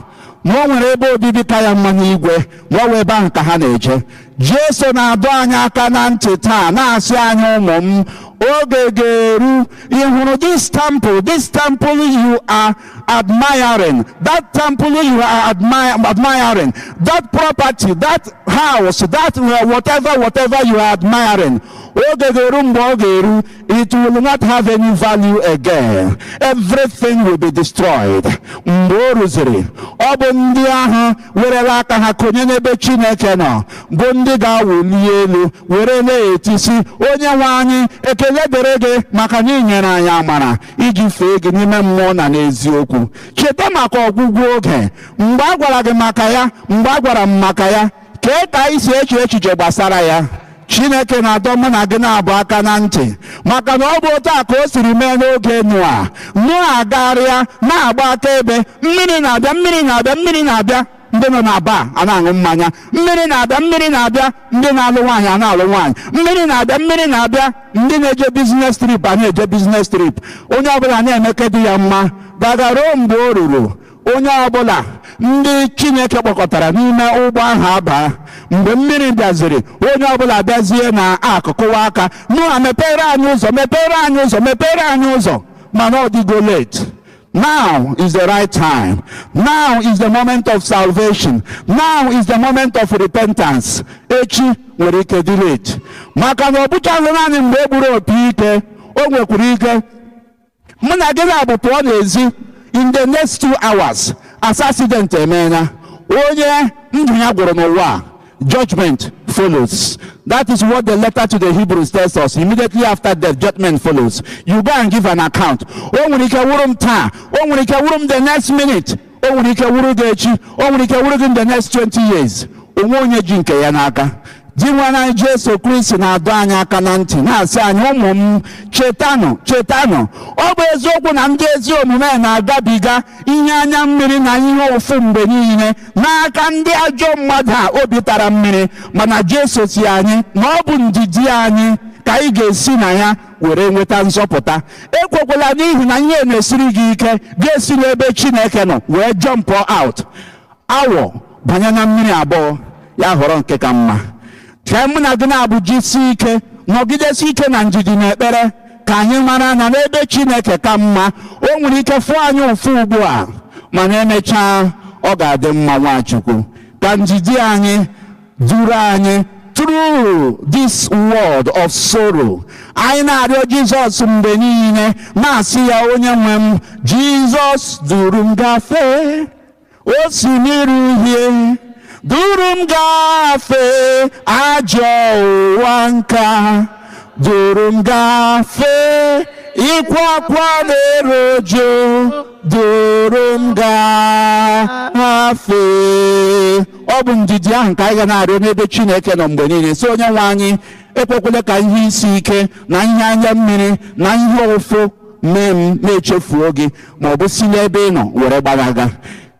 ma o nwere ebe obibi ka ya mma n'igwe, ma ọ bụ ebe ahụ ka ha na-eje. Jesu na-adọ anyị aka na ntị taa, na-asị anyị, ụmụ m, oge ga-eru. Ị hụrụ this temple, this temple you are admiring, that temple you are admiring, that property, that house, that whatever you are admiring, oge ga-eru mgbe ọ ga-eru, it will not have any value again. Everything will be destroyed. Mgbe o ruziri, ọ bụ ndị ahụ werela aka ha konye n'ebe Chineke nọ bụ ndị ga-awụli elu were na-etisi, onye nwe anyị, ekele dịrị gị maka na ị nyere anyị amara iji fee gị n'ime mmụọ na n'eziokwu. Cheta maka ọgwụgwụ oge. Mgbe a gwara gị maka ya, mgbe a gwara m maka ya, kee ka anyị si eche echiche gbasara ya. Chineke na-adọ mụ na gị na-abụ aka na ntị, maka na ọ bụ otu a ka o siri mee n'oge Noa. Noa garịa na-agba akaebe, mmiri na-abịa, mmiri na-abịa, mmiri na-abịa. Ndị nọ na bar a na-aṅụ mmanya, mmiri na-abịa, mmiri na-abịa. Ndị na-alụ nwaanyị a na-alụ nwaanyị, mmiri na-abịa, mmiri na-abịa. Ndị na-eje business trip a na-eje business trip. Onye ọbụla na-emeke dị ya mma. Gagaruo mgbe o ruru, onye ọbụla ndị Chineke kpọkọtara n'ime ụgbọ ahụ abaa. Mgbe mmiri bịaziri, onye ọbụla bịazie na akụkụwa aka, Noa, mepere anyị ụzọ, mepere anyị ụzọ, mepere anyị ụzọ. Mana ọ dịgo late. Now is the right time. Now is the moment of salvation. Now is the moment of repentance. Echi nwere ike dị late. Maka na ọ bụchaghị naanị mgbe e gburu opi ike, o nwekwara ike mụ na gị na-abụ pụọ n'ezi in the next 2 hours, as accident emeela, onye ndụ ya gwụrụ n'ụwa, judgment follows. That is what the letter to the Hebrews tells us. Immediately after death, judgment follows. You go and give an account. O nwere ike wụrụ m taa, o nwere ike wụrụ m the next minute, o nwere ike wụrụ gị echi, o nwere ike wụrụ gị in the next 20 years. Onwe onye ji nke ya n'aka. Dinwenụ anyị Jesu Kristi na-adọ anyị aka na ntị, na-asị anyị, ụmụ m, chetanụ, chetanụ. Ọ bụ eziokwu na ndị ezi omume na-agabiga ihe anya mmiri na ihe ụfụ mgbe niile n'aka ndị ajọ mmadụ a obi tara mmiri, mana Jesu si anyị na ọ bụ ndidi anyị ka anyị ga-esi na ya were nweta nzọpụta. Ekwekwala n'ihi na ihe na-esiri gị ike ga-esi n'ebe Chineke nọ wee jump out. Awọ banye na mmiri abụọ, ya họrọ nke ka mma. Ka mụ na gị na-abụ jisi ike, nọgidesi ike na ndidi na ekpere, ka anyị mara na n'ebe Chineke ka mma. O nwere ike fụọ anyị ụfụ ugbu a, mana emechaa ọ ga-adị mma. Nwachukwu, ka ndidi anyị duru anyị through this world of sorrow. Anyị na-arịọ Jizọs mgbe niile, na-asị ya, onye nwe m Jizọs, duru m gafee osimiri uhie, duru m gafee ajọ ụwa nka, duru m gafee ịkwa akwa na-erojo, duru m gafee. Ọ bụ ndidi ahụ ka anyị ga na-arịọ n'ebe Chineke nọ mgbe niile, sị onye nwe anyị, ekwekwala ka ihe isi ike na ihe anya mmiri na ihe ụfụ mee m na-echefuo gị, ma ọ bụ si n'ebe ị nọ were gbalaga.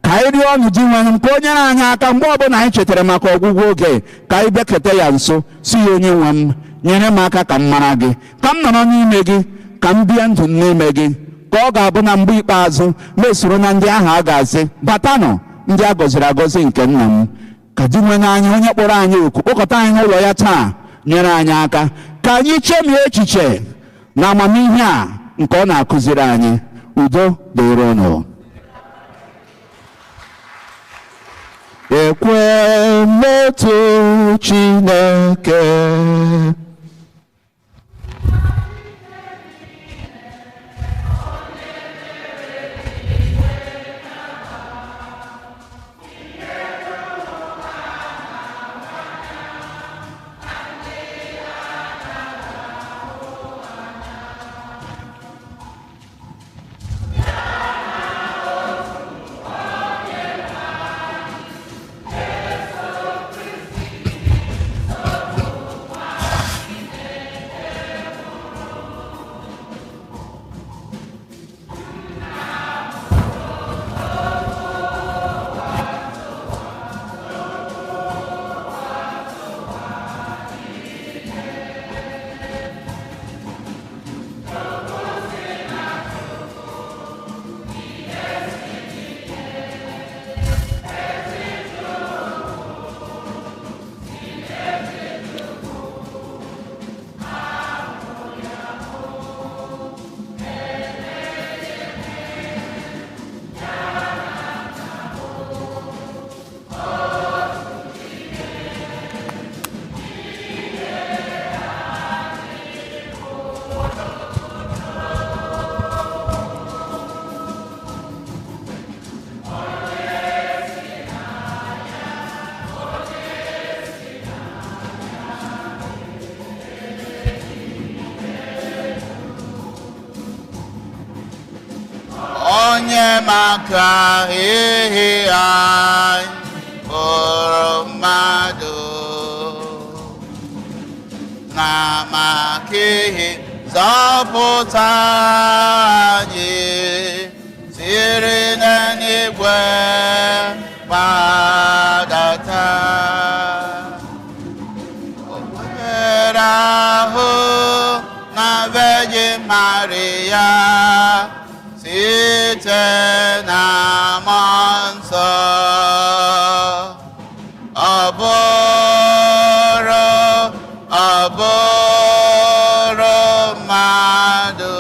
Ka anyị rịọ ọnụ Dinwenụ ka o nyere anyị aka mgbe ọbụla anyị chetara maka ọgwụgwụ oge, ka anyị bịakete ya nso, si ya, onye nwe m, nyere m aka ka m mara gị, ka m nọrọ n'ime gị, ka m bie ndụ n'ime gị, ka ọ ga-abụ na mgbe ikpeazụ mesoro na ndị ahụ a ga-asị, batanụ, ndị a gọziri agọzi nke nna m. Ka Dinwenụ anyị, onye kpọrọ anyị oku kpọkọta anyị n'ụlọ ya taa, nyere anyị aka ka anyị chemie echiche na amamihe a nke ọ na-akụziri anyị. Udo dịrị unu. Ekwe n'otu Chineke. Onye maka ihe anyị bụrụ mmadụ, na maka ihe zọpụta anyị siri n'eluigwe gbadata. O nwere ahụ na Virgin Maria site na Mmụọ Nsọ, ọ bụrụ mmadụ.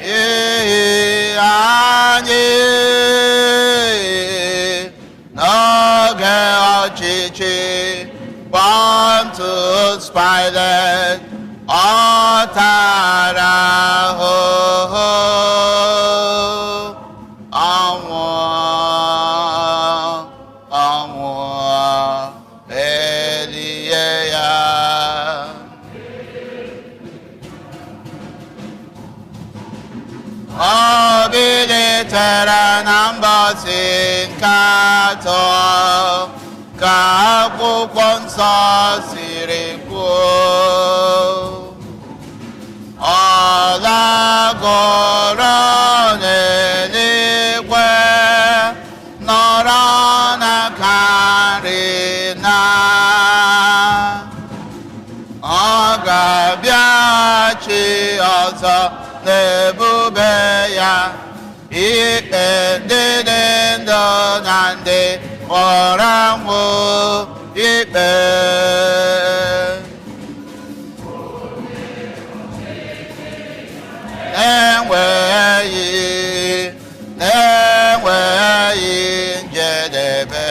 Ee, anyị n'oge ọchịchị Pontius Pilate, ọ tara ahụhụ, ọnwụ, ọnwụ, elie ya. akwụkwọ nsọ siri kwuo, ọ lagoro n'eluigwe, nọrọ n'aka nri na ọ ga-abịaghachi ọzọ n'ebube ya, ikpe ndị dị ndụ na ndị nwụrụ anwụ ikpe. Na-enweghị njedebe.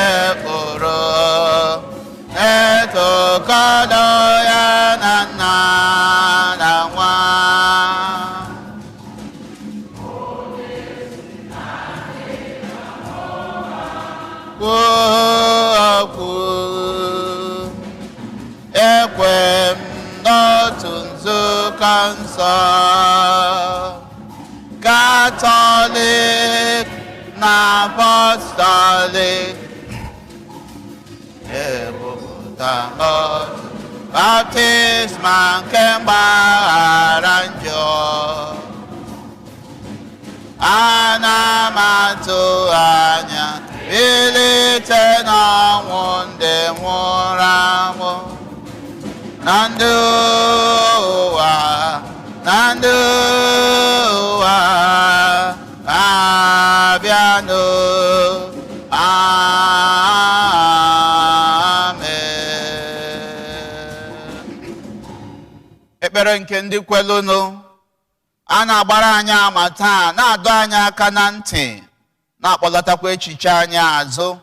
Sekpụrụ na-etokọdo ya na nna na nwa. Kwuo okwu, ekwe m n'otu nzukọ nsọ Katọlik na Apọstọlik, ekwupụta n'otu baptizim nke mgbaghara njọ. Ana m atụ anya bilite n'ọnwụ ndị nwụrụ anwụ, na ndụ ụwa, na ndụ ụwa abịanụ. Amen. Ekpere nke ndị kwelụnụ a na-agbara anyị ama taa, na-adọ anyị aka na ntị, na-akpọlatakwa echiche anyị azụ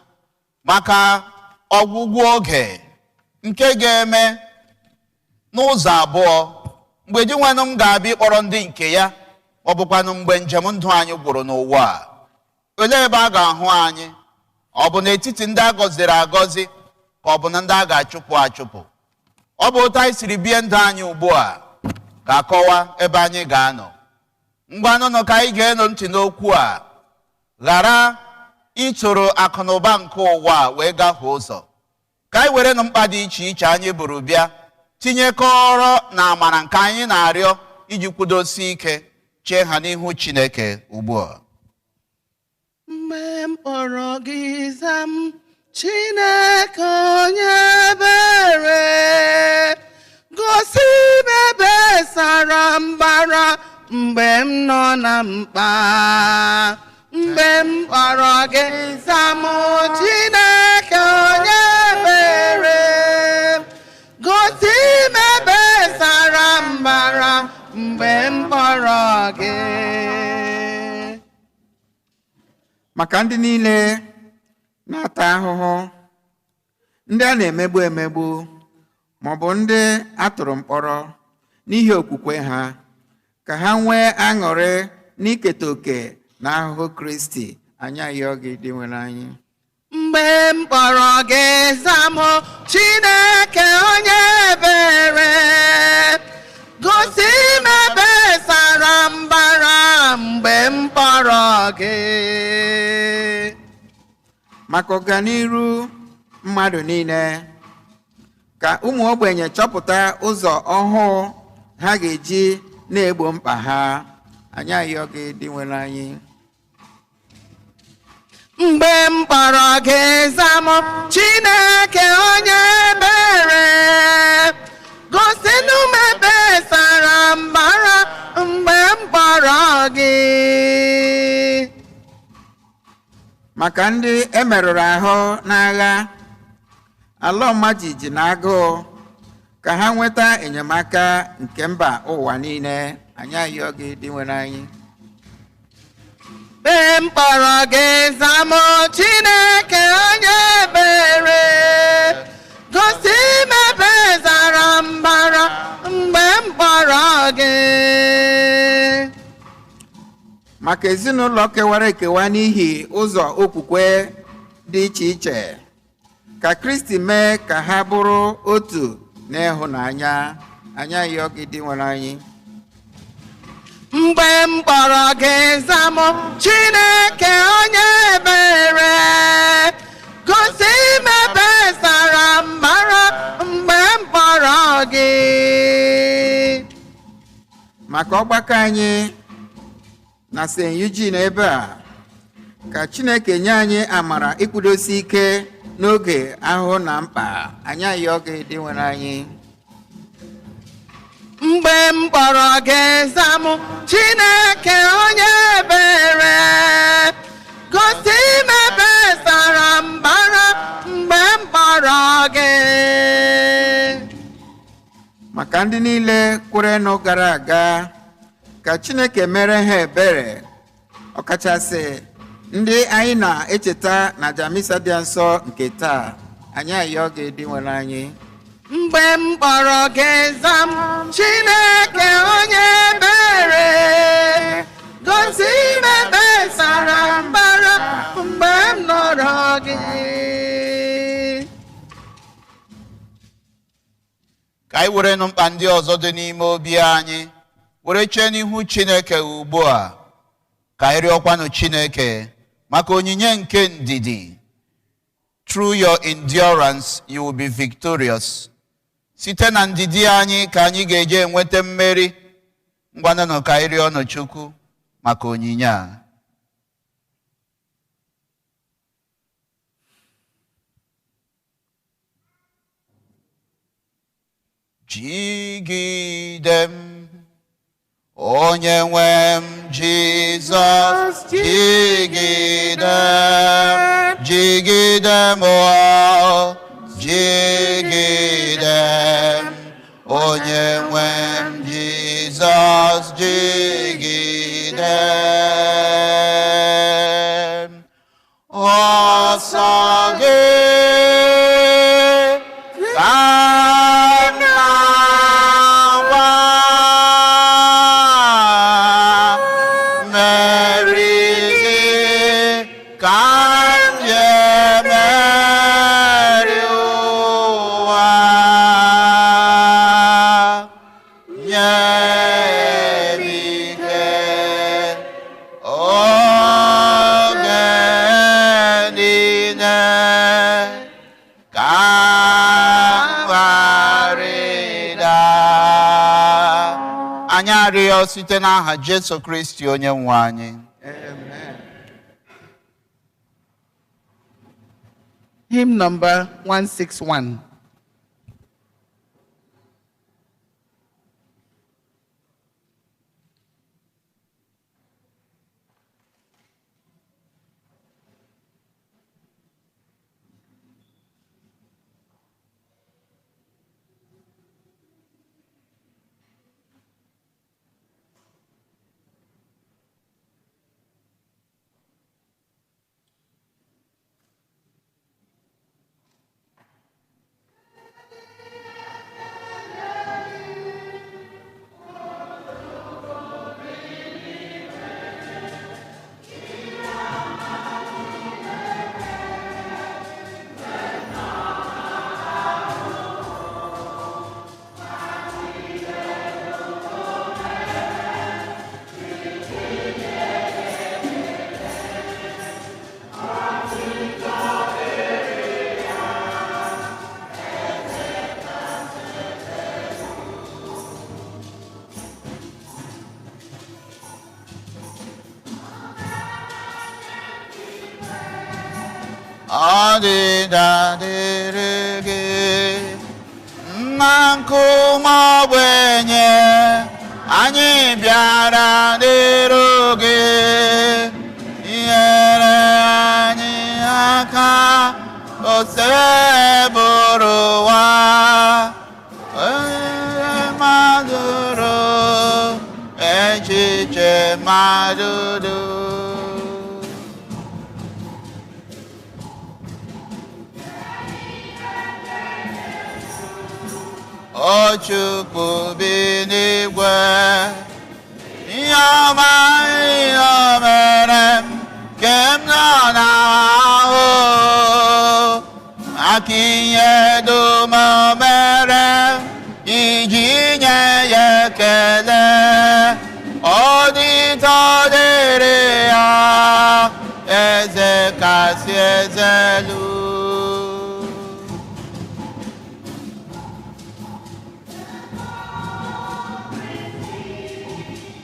maka ọgwụgwụ oge nke ga-eme n'ụzọ abụọ: mgbe Dinwenụ m ga-abịa ịkpọrọ ndị nke ya, ọ bụkwanụ mgbe njem ndụ anyị gwụrụ n'ụwa a. Olee ebe a ga-ahụ anyị? Ọ bụ n'etiti ndị a gọziri agọzi, ka ọ bụ na ndị a ga-achụpụ achụpụ? Ọ bụ otu anyị siri bie ndụ anyị ugbu a ga-akọwa ebe anyị ga-anọ. Ngwanụnụ ka anyị ga-eno ntị n'okwu a, ghara ịtụrụ akụnụba nke ụwa wee gafee ụzọ. Ka anyị were nụ mkpa dị iche iche anyị buru bịa tinyekọrọ na amara nke anyị na-arịọ iji kwudosie ike chee ha n'ihu Chineke ugbu a. Mgbe m kpọrọ gị za m, Chineke onye ebere, gosi m ebe sara mbara mgbe m nọ na mkpa. Mgbe m kpọrọ gị za m, Chineke onye ebere, gosi m ebe sara mbara mgbe m kpọrọ gị. Maka ndị niile na-ata ahụhụ, ndị a na-emegbu emegbu, maọbụ ndị a tụrụ mkpọrọ n'ihi okwukwe ha, ka ha nwee aṅụrị n'iketa oke na ahụhụ Kristi, anyị ayọ gị dị nwere anyị. Mgbe m kpọrọ gị za m, Chineke onye ebere, gosi m ebe sara mbara mgbe m kpọrọ gị. Maka ọganiru mmadụ niile, ka ụmụ ogbenye chọpụta ụzọ ọhụụ ha ga-eji na-egbo mkpa ha, anyị ayọ gị dị nwere anyị. Mgbe m kpọrọ gị za m, Chineke onye ebere, gosinụ m ebe sara mbara mgbe m kpọrọ gị. Maka ndị emerụrụ ahụ n'agha, ala ọma jijiji na agụụ, ka ha nweta enyemaka nke mba ụwa niile, anyị ayọ gị dị nwere anyị. Mgbe m kpọrọ gị za m, Chineke onye ebere, gosi m ebe zara mbara mgbe m kpọrọ gị. Maka ezinụlọ kewara ekewa n'ihi ụzọ okwukwe dị iche iche, ka Kristi mee ka ha bụrụ otu n'ịhụnanya. Anyị ayọ gị, dị nwere anyị. Mgbe m kpọrọ gị, zamụ, Chineke onye ebere, gosi m ebe sara mbara mgbe m kpọrọ gị. Maka ọgbakọ anyị na St. Eugene ebe a, ka Chineke nye anyị amara ịkwụdosi ike n'oge ahụhụ na mkpa. Anyị ayọ gị, dị nwere anyị. Mgbe m kpọrọ gị, zamụ, Chineke onye ebere, gosi m ebe sara mbara mgbe m kpọrọ gị. Maka ndị niile kwerenụ gara aga, ka Chineke mere ha ebere, ọkachasị ndị anyị na-echeta na Jamisa dị nsọ nke taa. Anyị ayọ gị, dị nwere anyị. Mgbe m kpọrọ gị, zam, Chineke onye ebere, gosi m ebe sara mbara mgbe m nọrọ gị. Ka anyị were nụ mkpa ndị ọzọ dị n'ime obi anyị were chee n'ihu Chineke ugbu a. Ka anyị rịọkwanụ Chineke maka onyinye nke ndidi. Through your endurance you will be victorious. Site na ndidi anyị ka anyị ga-eje enweta mmeri. Ngwanụnụ ka anyị rịọnụ Chukwu maka onyinye a. Jigide m, onye nwe m Jizọs, jigide m, jigide m, o, jigide m, onye nwe m Jizọs, jigide m. Ọsọ gị ka m na-agba, mmeri gị ka m ji emeri ụwa. Nye m ike oge niile ka m ghara ịda. Anyị arịọ site n'aha Jesu Kristi onye nwe anyị. Amen. Hymn number 161. Ọdịda dịrị gị, nna nkume ogbenye, anyị bịara dịrị gị. Nyere anyị aka, Osebụrụ ụwa, onye mmadụ ruo, echiche mmadụ dum. O Chukwu bi n'igwe, ihe ọma, ihe ọma. kasị eze elu.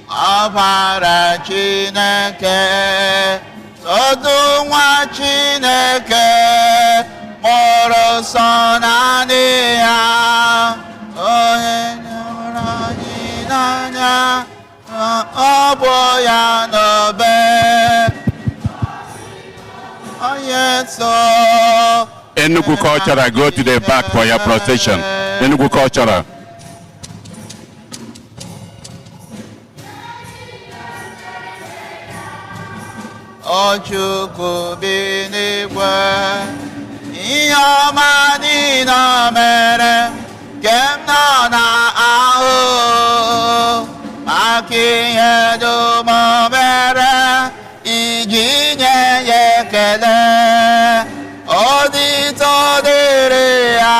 Ọbara Chineke, otu nwa Chineke, mụrụ sọ naanị ya, onye hụrụ anyị n'anya, ọ bụ ya n'obe. Onye so. Enugu Cultural, go to the back for your procession. Enugu Cultural. O Chukwu bi n'igwe, ihe ọma niile o mere nke m nọ na-ahụ, maka ihe dum o mere iji nye ya ekele. Otito dịrị ya,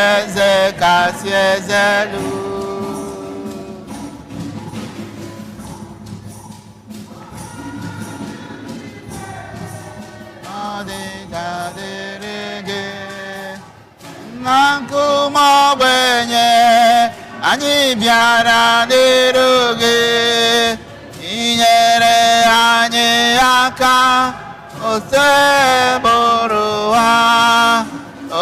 eze kasị eze elu. Na nkume ogbenye anyị bịara n'iru gị, inyere anyị aka osebụrụ ha,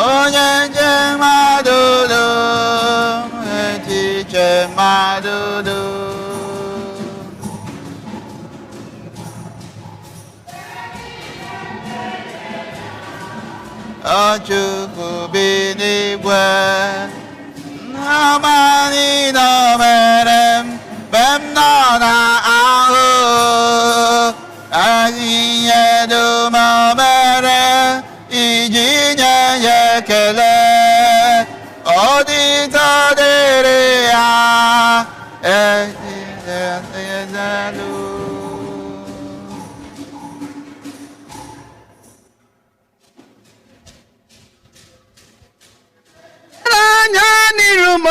onye nje mmadụ dum, echiche mmadụ dum. O Chukwu bi n'igwe, ọma niile o mere m mgbe m nọ n'ahụ, ihe dum o mere iji nye ya ekele. Otito dịrị ya, eze elu. Anya n'iru m,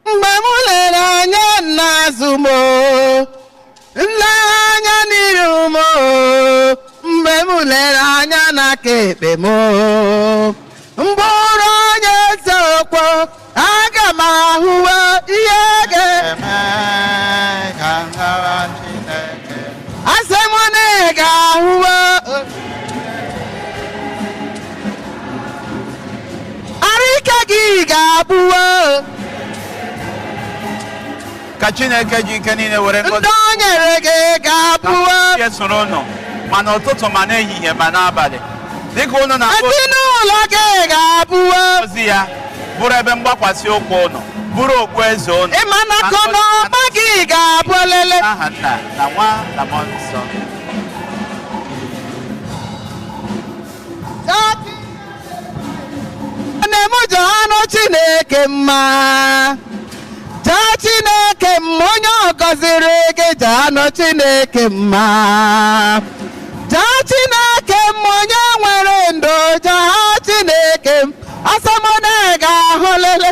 mgbe m lere anya n'azụ m, nlere anya n'iru m, mgbe m lere anya n'aka ekpe m, mkpụrụ onye eziokwu, aga m ahụwa ihe ga-eme ka m gawa Chineke. Asị m na ị ga-ahụwa ike gị ga-abụwo. Ka Chineke ji ike niile were ngọzi ndị o nyere gị ga-abụwo. Ihe soro unu ma n'ụtụtụ ma n'ehihie ma n'abalị, dịka unu na-akpọ ezinụlọ gị ga-abụwo. Ozi ya bụrụ ebe mgbakwasị ụkwụ unu, bụrụ okpueze unu. Ịma na akụ na ụba gị ga-abụ lele. Aha Nna na Nwa na Mmụọ Nsọ. Nne m jọọnụ Chineke mma, jaa Chineke mma, onye ọ gọziri gị jọọnụ Chineke mma, jaa Chineke mma, onye nwere ndụ jaa Chineke m, asọ m na ị ga-ahụ lele.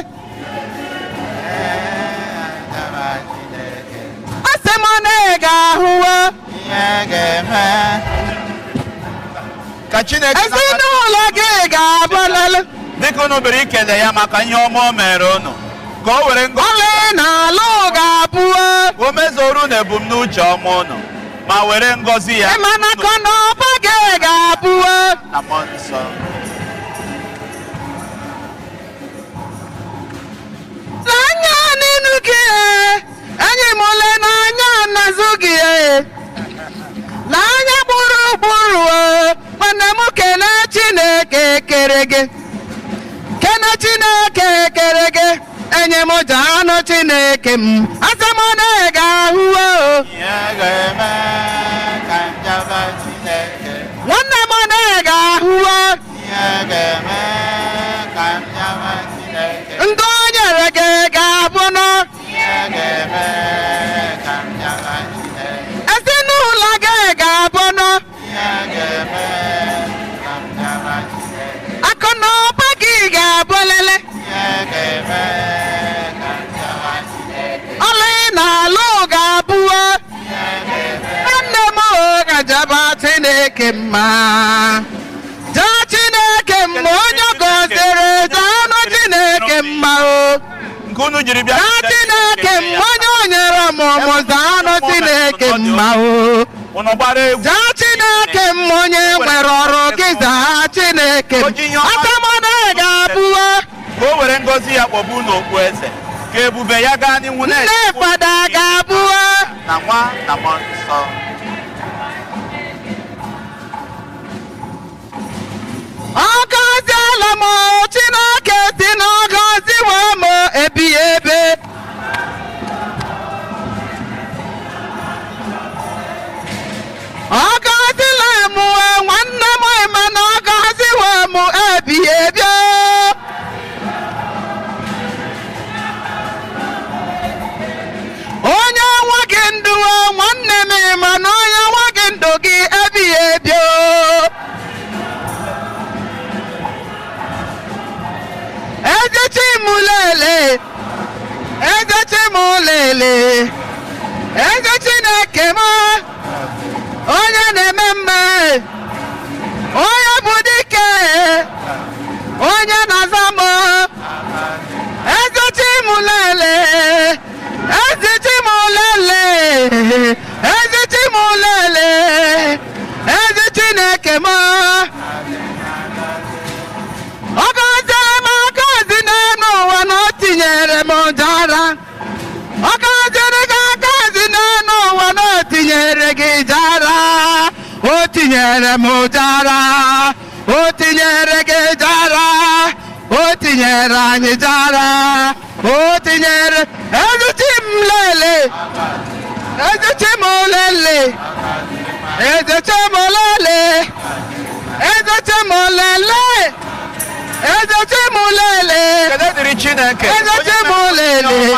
Asị m na ị ga-ahụwa. Ka Chineke ezinụlọ gị ga-abụ lele. Dịka unu bere ikele ya maka ihe ọma o mere unu, ka o were ngọzi ọlị na alụ ga-abụọ, o mezuoro unu ebumnuche ọma unu, ma were ngọzi ya ịma na akụ na ụba gị ga-abụọ. Na Mmụọ Nsọ. N'anya n'inu gị, enyi m ole n'anya n'azụ gị, n'anya gburugburu, mana m kele Chineke kere gị, kene Chineke kere gị, enyi m jaanụ Chineke m, asị m na ị ga-ahụwo. Ihe ga-eme ka m jaba Chineke. Nwanne m na ị ga-ahụwo. Ihe ga-eme ka m jaba Chineke. Ndị o nyere gị ga-abụ na Ihe ga-eme ka m jaba Chineke. Ezinụlọ gị ga-abụ na Ihe ga-eme ka m jaba Chineke. Akụ na ụba gị ga-abụ lele. Ihe ga-eme ka m jaba Chineke. Ọlụ ị na-alụ ga-abụwo. Nwanne m o ga-ajaba Chineke. Chineke mma. Jaa Chineke mma onye gọziri, jaanụ Chineke mma o. Nke unu jiri bịa. Jaa Chineke mma onye o nyere ọmụmụ, jaanụ Chineke mma o. Unu gbara egwu. Jaa Chineke mma onye nwere ọrụ gị, zaa Chineke m. Atamọna ga-abụwa. Ka o were ngọzi ya kpọgbu unu okpu eze. Ka ebube ya gaa n'ihu Nne fada ga-abụwa. Na nwa na mmụọ nsọ. Ọ gọziela m, Chineke si na ọ gọziwo m ebighị ebe. Ọ gọzila m nwanne m, mana ọ gọziwo m ebighị ebi. Onye nwa gị ndụ, nwanne m, mana onye nwa gị ndụ gị ebighị ebi. Eze Chimulele, Eze Chimulele, Eze Chineke m, onye na-eme mma, onye bụ dike, onye na-aza m. Eze Chimulele, Eze Chimulele, Eze Chimulele, Eze Chineke m. Ọ gọziere m agọzi n'elu ụwa na o tinyere m jara. Ọ gọziri gị agọzi n'elu ụwa na o tinyere gị jara. O tinyere m jara. O tinyere gị jara. O tinyere anyị jara. O tinyere Eze Chimlele, Eze Chimlele, Eze Chimlele, Eze Chimlele, Eze Chimulele. Ekele dịrị Chineke. Eze Chimulele.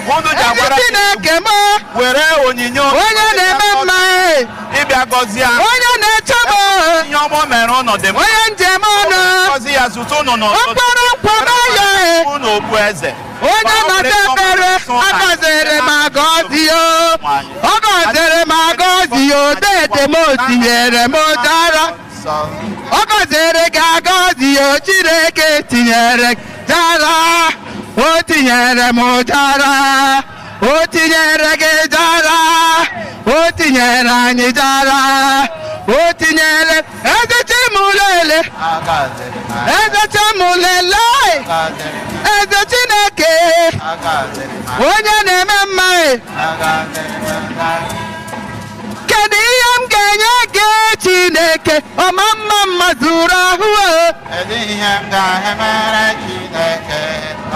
Unu ji Eze agbara Chineke m, were onyinye onye na-eme mma, ịbịa gọzie anyị. onye na-eche m, Ihe ọma o mere ụnụ dị mma. onye njem ọnụ, Gọzi ya zute ụnụ n'ụtụtụ. okporo nkwado ya, Unu okpu eze. onye na-ata ekpere, agọziri m agọzi o, ọ gọziri m agọzi o, dede m o tinyere m jara. Ọ gọziri gị agọzi o, Chineke tinyere jara. O tinyere m jara. O tinyere gị jara. O tinyere anyị jara. O tinyere Eze Chimulele, Eze Chimulele, Eze Chineke, onye na-eme mma. Kedu ihe m ga-enye gị Chineke, ọma mma mma zuru ahụ o? Kedu ihe m ga-emere Chineke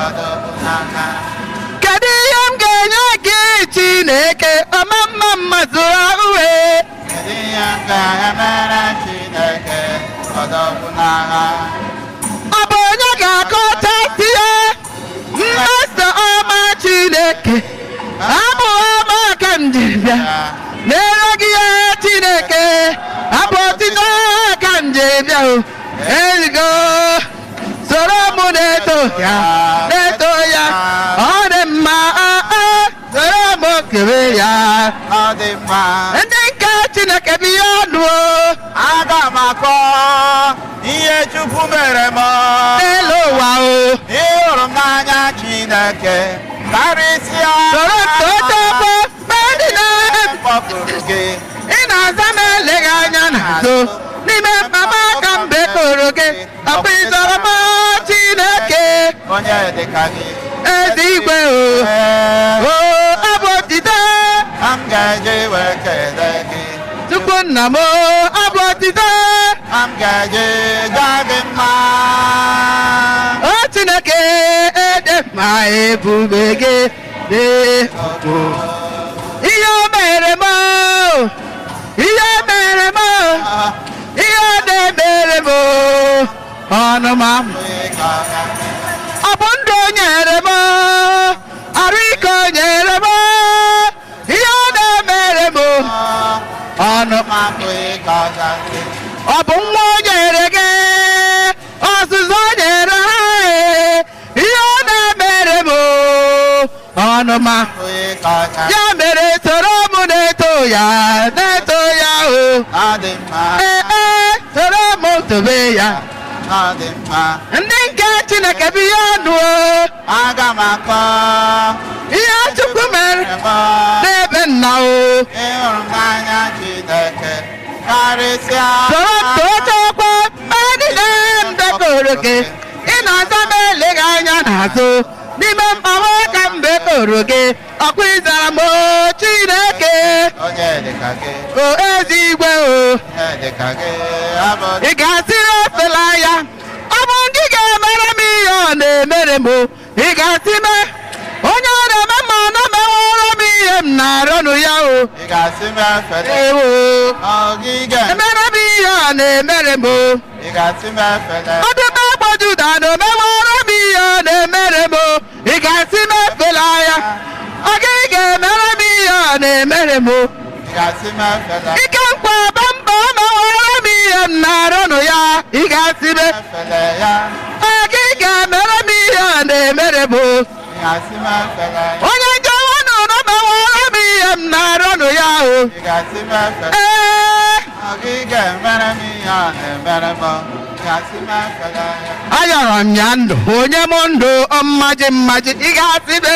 ọdọbụ n'aka? Kedu ihe m ga-enye gị Chineke, ọma mma mma zuru ahụ e? Kedu ihe m ga-emere Chineke ọdọbụ n'aka? Ọ bụ onye ga-akọcha ya mmeso ọma Chineke? Abụ ọma ka m ji bịa mere gị ya Chineke, abụ otito ka m ji bịa o. Ezigo soro mụ na-eto ya, na-eto ya, ọ dị mma, soro mụ kere ya. Ọ dị mma. Ndị nke Chineke bụ ihe ọnụ o. Aga m akọ ihe Chukwu mere m. N'elu ụwa o. Ịhụrụ m n'anya Chineke karịsịa. Soro totokpo mmadụ na Kpọkụrụ gị. ị na-aza m eleghị anya n'azụ n'ime mkpa m aka m bekoro gị, ọkwa ịzọrọ m Chineke. Onye dịka gị. Eze igwe o, o abụ otito. M ga-eji wee kelee gị. Chukwu nna m o, abụ otito. M ga-eji jaa gị mma. O Chineke ede ma ebube gị dị ukwuu. Ihe o mere m o, ihe o mere m o, ihe ọ na-emere m o, ọnụma m. Ọ bụ ndụ o nyere m o, arụ ike o nyere m o, ihe ọ na-emere m o, ọnụma m. Ọ bụ nwa o nyere gị, ọzụzụ o nyere ha, ihe ọ na-emere m o, ọnụma. Ya mere soro m na-eto ya, na-eto ya o. Ee ee, soro m tobe ya. Ndị nke Chineke bụ ihe ọnụ o. Aga m akọ ihe Chukwu mere n'ebe nna o. Ịhụrụ m n'anya Chineke karịsịa. Soro tochekwa mgbe niile m dekọrọ gị. Ị na-aza m eleghị anya n'azụ. N'ime mkpagbu ka m dekọrọ gị. Ọkwa ịzara m o Chineke. Onye dịka gị. O ezi igwe o. Onye dịka gị abụ. Ị ga-asịrị efela ya. Ọ bụ ndị ga-emere m ihe ọ na-emere m o. Ị ga-asị me onye ọ na-eme ma ọ na-emeworo m ihe m na-arịọnụ ya o. Ị ga-asị m efere. Ewo. Ọgịga. Emere m ihe ọ na-emere m o. Ị ga-asị m efele. Ọdụm agba Juda na omeworo m ihe ọ na-emere m o. Ị ga-asị m efela ya. Ọ gị ga-emere m ihe ọ na-emere m o. Ị ga-asị m efele. Ike nkwa ba mba o meworo m ihe m na-arịọnụ ya. Ị ga-asị m efele ya. Ọ gị ga-emere m ihe ọ na-emere m o. Ị ga-asị m efele ya. Onye njewa nụrụ meworo m ihe m na-arịọnụ ya o. Ị ga-asị m efele. Ee. Ọ gị ga-emere m ihe ọ na-emere m. Ị ga-asị m efele ya. Ayọrọ m ya ndụ onye m ndụ mmaji mmaji. Ị ga-asị m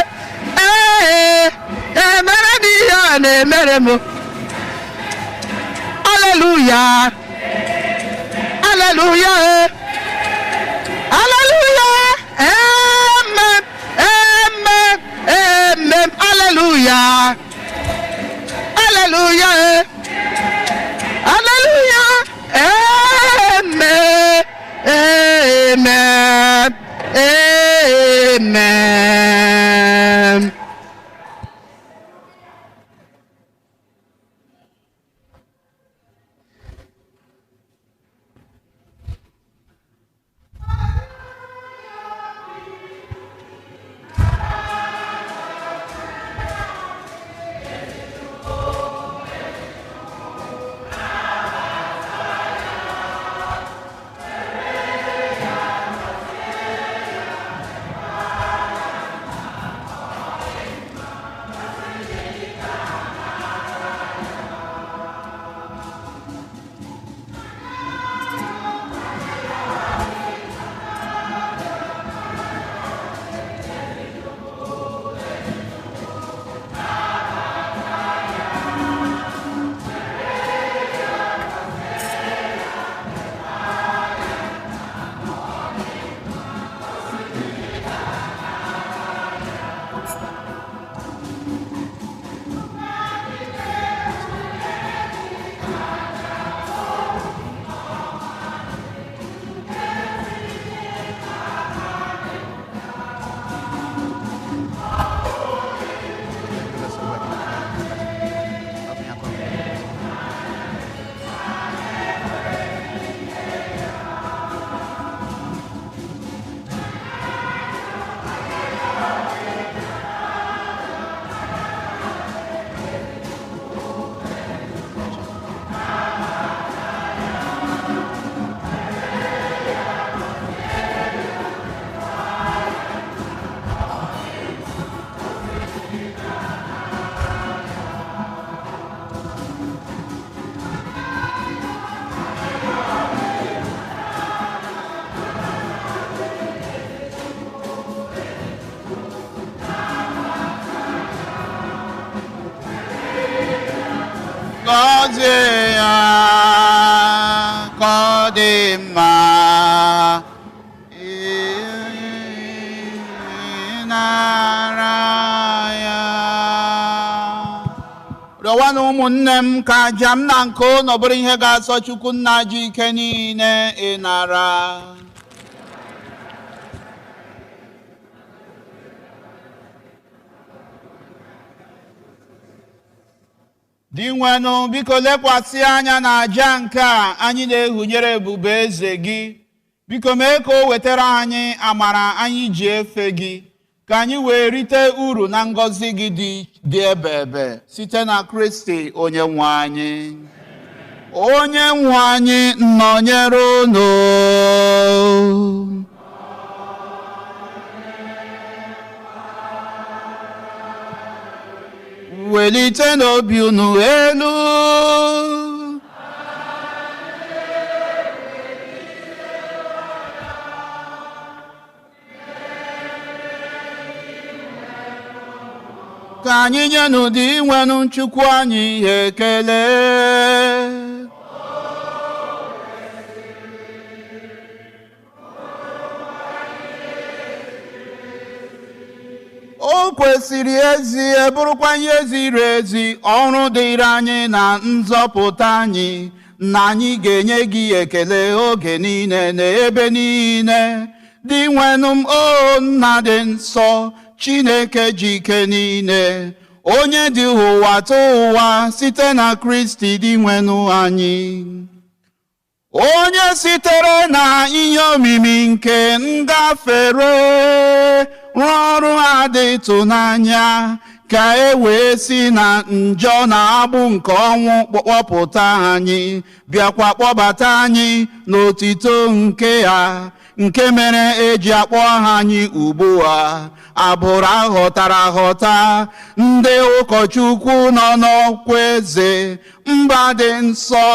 ee emere m ihe ọ na-emere m. Aleluya, aleluya, aleluya, amen, amen, amen, aleluya, aleluya, aleluya, amen, amen, amen. Gọzie ya ka ọ dị mma ịnara ya. Rịọwanụ ụmụnne m ka aja m na nke unu bụrụ ihe ga-asọ Chukwu nna ji ike niile ịnara. Dinwenụ, biko lekwasị anya n'aja nke a anyị na-ehunyere ebube eze gị. Biko mee ka o wetara anyị amara anyị ji efe gị, ka anyị wee rite uru na ngọzi gị dị ebe ebe site na Kristi onye nwe anyị. Onye nwe anyị nọnyere unu. Welite n'obi unu elu. Ka anyị nye n'ụdị inwenụ Chukwu anyị ekele. O kwesịrị ezie bụrụkwa ihe ziri ezi, ọrụ dịrị anyị na nzọpụta anyị, na anyị ga-enye gị ekele oge niile na ebe niile. Dị nwenụ m, o Nna dị nsọ, Chineke ji ike niile, onye dị ụwa tụ ụwa site na Kristi dị nwenụ anyị, onye sitere na ihe omimi nke ngafere rụọ ọrụ a dị ịtụnanya, ka e wee si na njọ na agbụ nke ọnwụ kpọpụta anyị, bịakwa kpọbata anyị n'otito nke ya, nke mere eji akpọ anyị ugbu a abụrụ aghọtara aghọta, ndị ụkọchukwu nọ n'ọkwa eze, mba dị nsọ,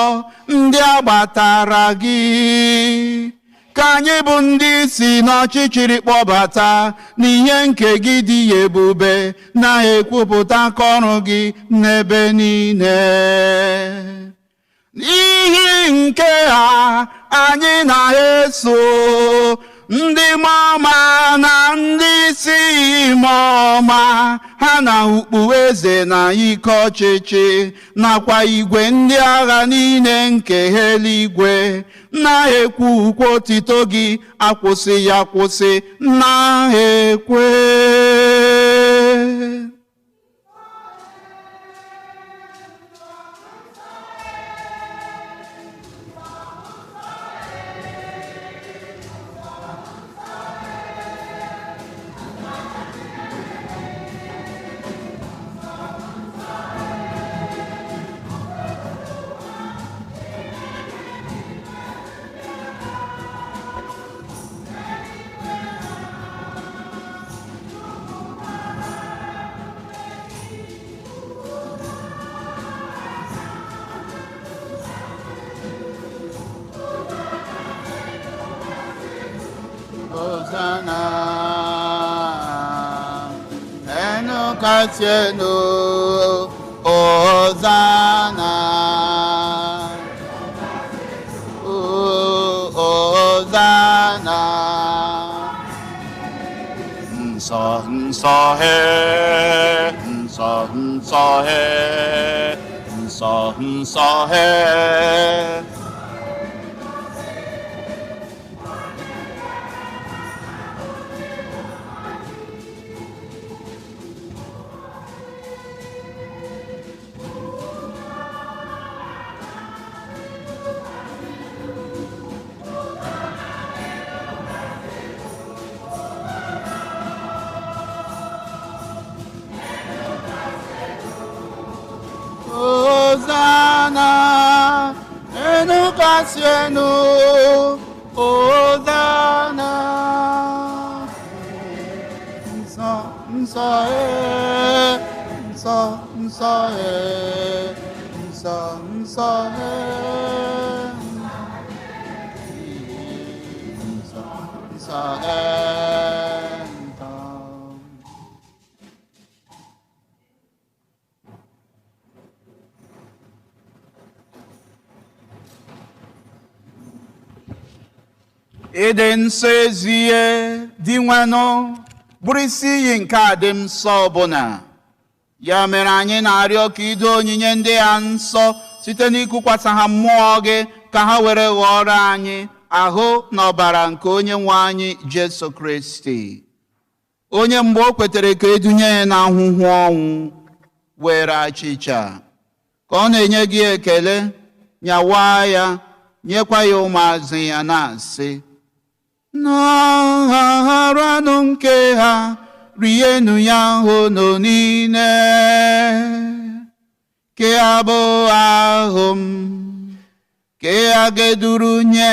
ndị agbatara gị. Ka anyị bụ ndị si n'ọchịchịrị kpọbata n'ihe nke gị dị ebube, na-ekwupụta aka ọrụ gị n'ebe niile. N'ihi nke a anyị na-eso ndị mama na ndị isi mama ha na ukpu eze na ike ọchịchị nakwa igwe ndị agha niile nke eluigwe, na-ekwu ukwe otito gị akwụsị ya akwụsị, na-ekwe. Hosanna, enu kasienu, Hosanna, Hosanna. Nsọ nsọ he, nsọ nsọ he, nsọ nsọ he. Hosanna, enu kasienu, Hosanna. Nsọ, nsọ e, nsọ, nsọ e, nsọ, nsọ e, nsọ, nsọ e. Ịdị nsọ ezie dị nwenụ bụrụ isi iyi nke a dị nsọ ọbụla. Ya mere anyị na-arịọ ka ido onyinye ndị a nsọ site n'ịkụkwasị ha mmụọ gị, ka ha were ghọọrọ anyị ahụ na ọbara nke onye nwe anyị Jesu Kristi, onye mgbe o kwetere ka edunye ya n'ahụhụ ọnwụ were achịcha ka ọ na-enye gị ekele, nyawa ya, nyekwa ya ụmụazụ ya, na-asị: na-agharanụ nke ha, rienụ ya unu niile, ke abụ ahụ m, ke a ga-eduru nye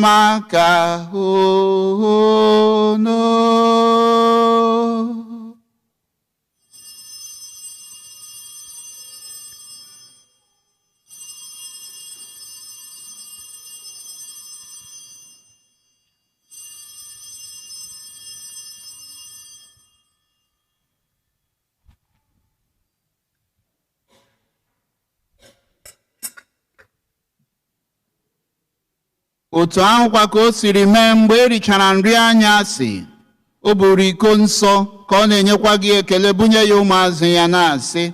maka unu. Otu ahụkwa ka o siri mee mgbe e richara nri anyasị, o buru iko nsọ ka ọ na-enyekwa gị ekele bunye ya ụmụazụ ya na-asị,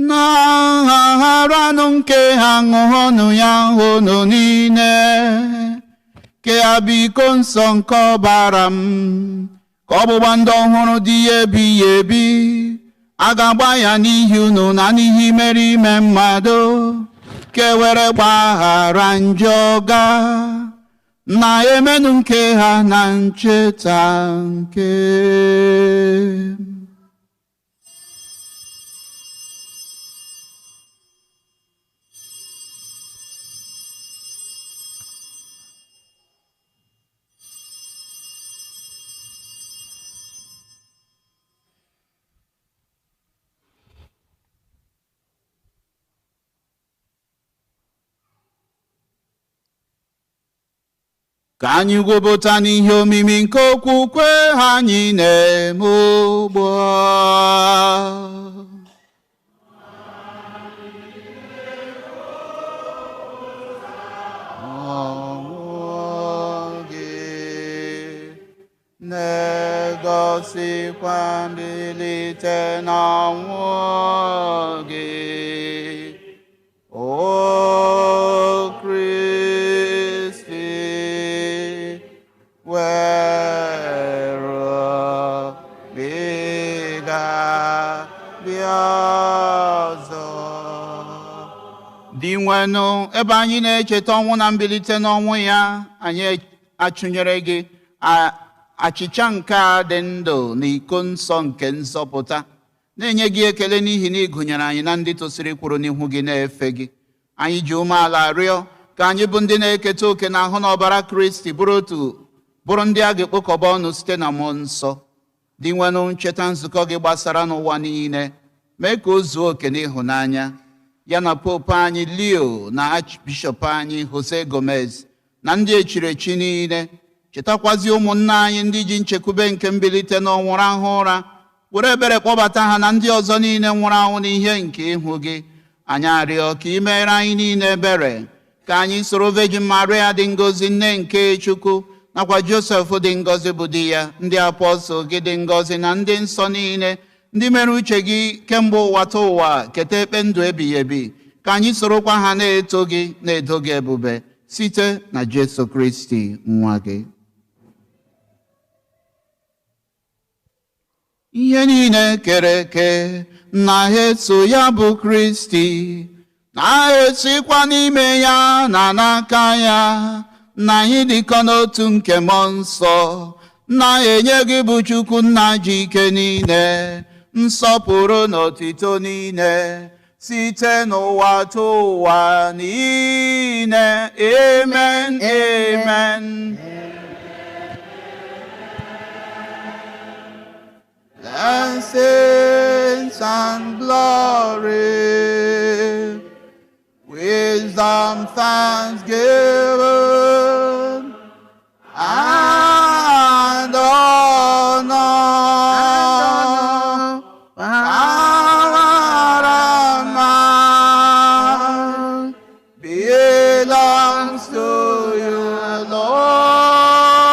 na-agharanụ nke ha ṅụọnụ ya unu niile, ke ya bụ iko nsọ nke ọbara m, ka ọgbụgba ndụ ọhụrụ dị ya ebighị ebi, a ga-agba ya n'ihi unu na n'ihi mere ime mmadụ, ka e were gbaghara njọ ga na emenụ nke ha na ncheta nke. Ka anyị gwupụta n'ihe omimi nke okwukwe anyị na-eme ugbu a. Ọnwụ gị na-egosikwa mbilite n'ọnwụ gị, O Kristi, were bịa bịa ọzọ. Dị nwenụ, ebe anyị na-echeta ọnwụ na mbilite n'ọnwụ ya, anyị achụnyere gị achịcha nke a dị ndụ na iko nsọ nke nzọpụta, na-enye gị ekele n'ihi na ị gụnyere anyị na ndị tosiri kwuru n'ihu gị na-efe gị. Anyị ji umeala rịọ ka anyị bụ ndị na-eketa oke n'ahụ na ọbara Kristi bụrụ otu, bụrụ ndị a ga-ekpokọba ọnụ site na mmụọ nsọ. Dị nwenụ, ncheta nzukọ gị gbasara n'ụwa niile, mee ka o zuo oke n'ịhụnanya ya na Popu anyị Leo na Archbishop anyị Jose Gomez na ndị echiri echi niile. Chetakwazi ụmụnna anyị ndị ji nchekwube nke mbilite n'ọnwụ rahụ ụra, were ebere kpọbata ha na ndị ọzọ niile nwụrụ anwụ n'ihe nke ịhụ gị. Anyị arịọ ka ị meere anyị niile ebere, ka anyị soro Virgin Maria dị ngọzi, nne nke Chukwu, nakwa Josef dị ngọzi bụ di ya, ndị apọstụl gị dị ngọzi na ndị nsọ niile, ndị mere uche gị kemgbe ụwa ta ụwa, keta ekpe ndụ ebighị ebi, ka anyị sorokwa ha na-eto gị na-edo gị ebube site na Jesu Kristi nwa gị. Ihe niile kere eke na eso ya bụ Kristi, na-esikwa n'ime ya na n'aka ya, na anyị dịkọ n'otu nke mmụọ nsọ, na-enye gị bụ Chukwu nna ji ike niile, nsọpụrụ na otito niile, site n'ụwa ta ụwa niile. Amen, amen. Blessings and glory, wisdom, thanksgiving, and honor, power and might belongs to you, Lord,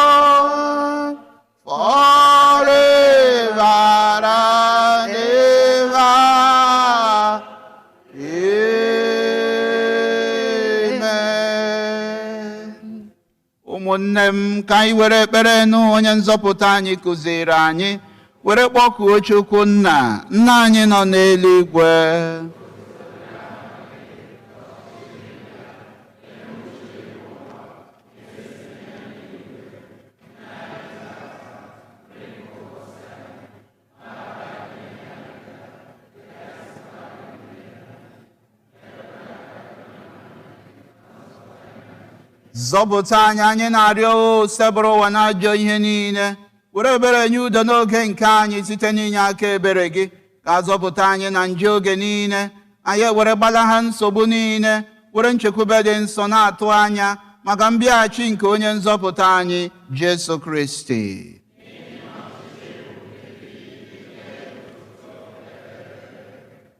forever and ever. Amen. Ụmụnne m, ka anyị were ekpere nụ onye nzọpụta anyị kụziri anyị, were kpọkuo Chukwu nna, nna anyị nọ n'eluigwe. Zọpụta anyị, anyị na-arịọ o, sebụrụ ụwa na ajọ ihe niile, were ebere nye udo n'oge nke anyị site n'inye aka ebere gị, ka a zọpụta anyị na nje oge niile, anyị ewere gbalaha nsogbu niile, were nchekwube dị nsọ na-atụ anya maka mbịaghachi nke onye nzọpụta anyị Jesu Kristi.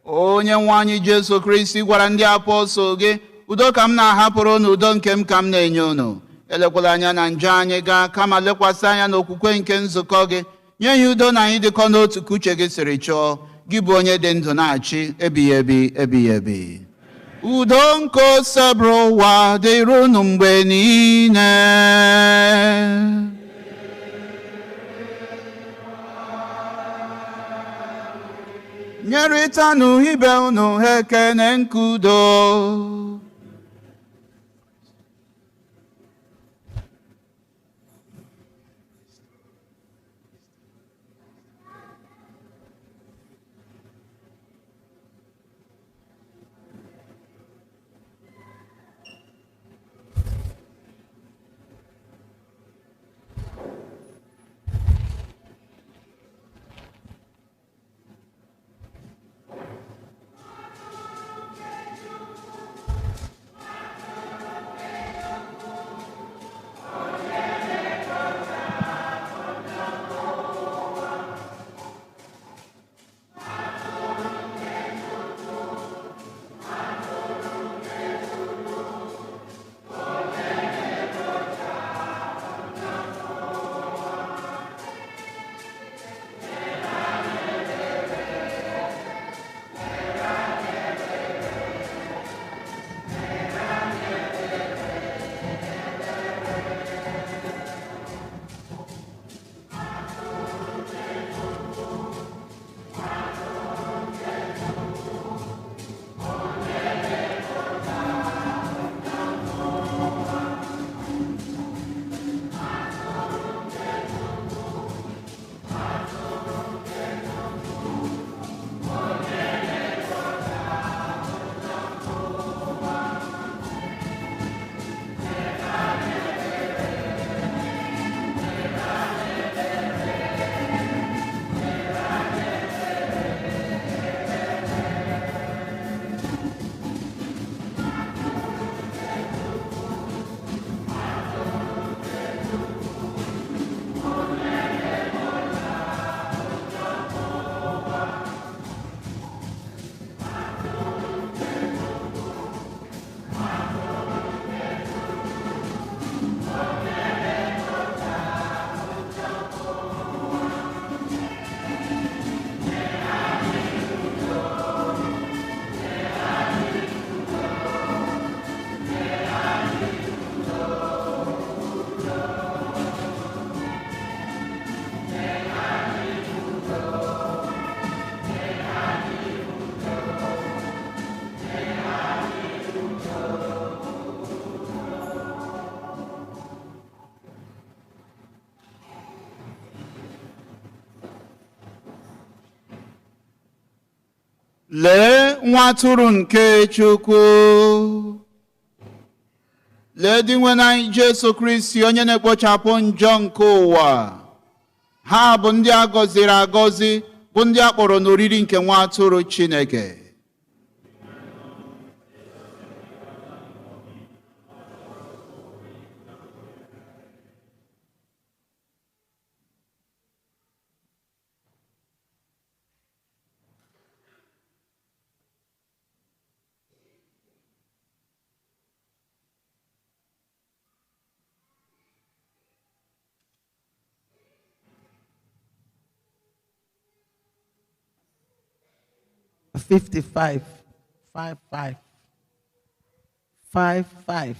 Onye nwe anyị Jesu Kristi gwara ndị apọstụl gị, udo ka m na-ahapụrụ unu, udo nke m ka m na-enye unu. Elekwala anya na njọ anyị gaa, kama lekwasị anya n'okwukwe nke nzukọ gị. Nye ya udo na anyị dịkọ n'otu ka uche gị siri chọọ. Gị bụ onye dị ndụ na-achị ebighị ebi ebighị ebi. Udo nke osebụrụ ụwa dịrị unu mgbe niile. Nyerịtanụ ibe unu ekene nke udo. Lee nwa atụrụ nke Chukwu. Lee Dinwenụ anyị Jesu Kristi, onye na-ekpochapụ njọ nke ụwa. Ha bụ ndị a gọziri agọzi, bụ ndị a kpọrọ n'oriri nke nwa atụrụ Chineke. 55, 55, 55.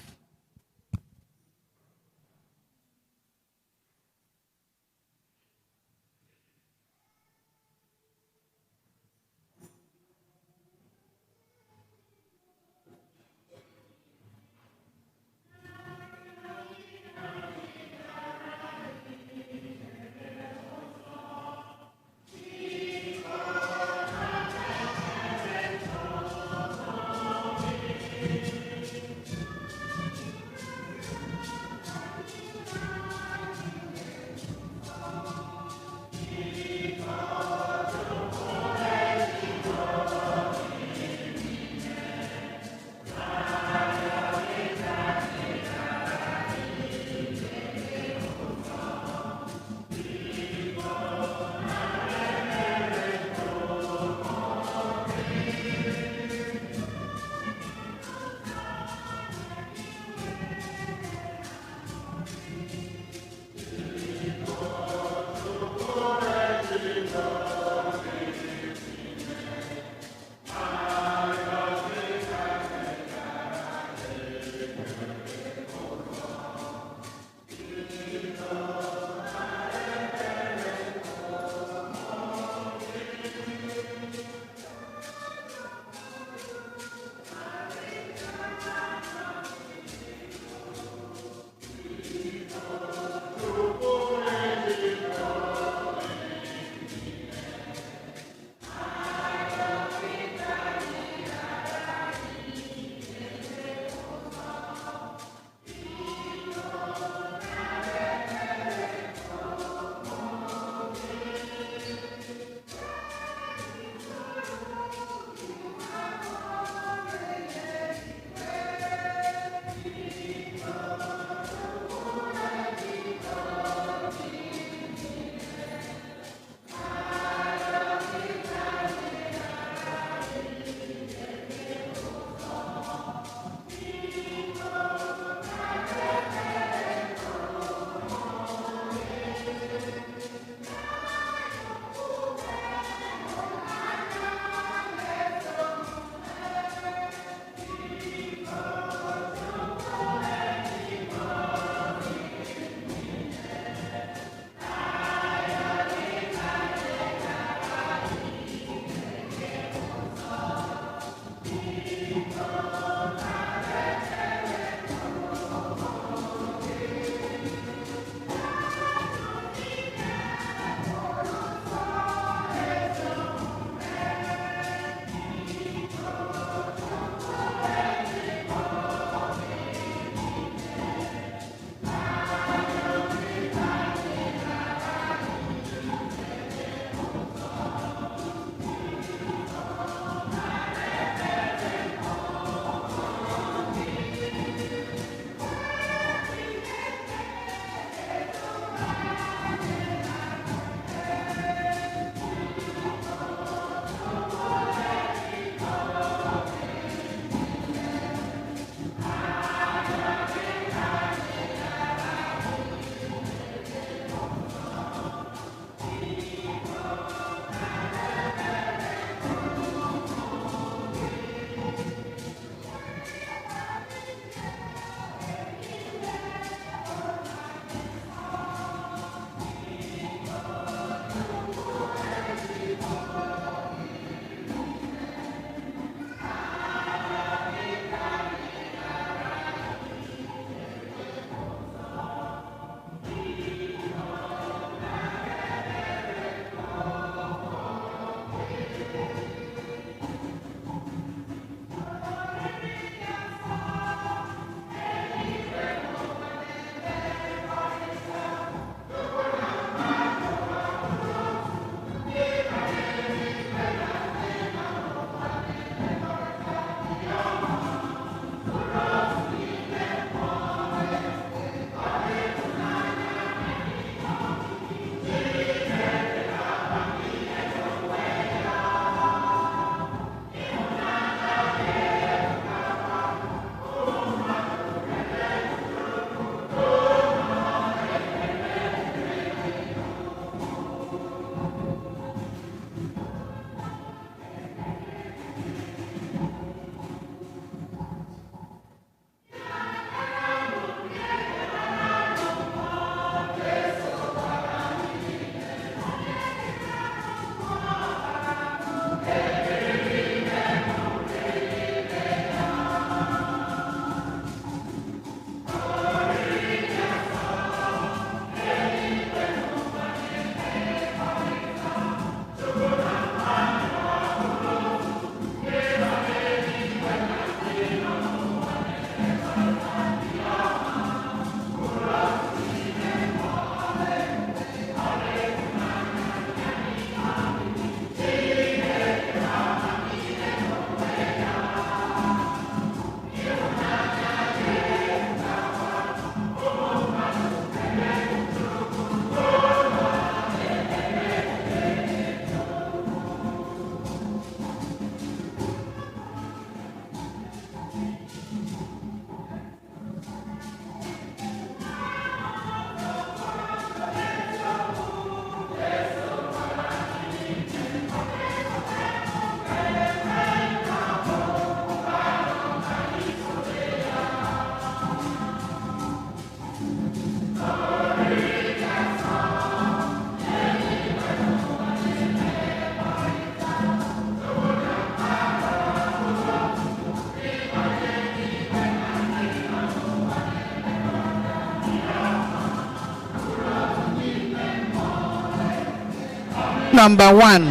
number 1.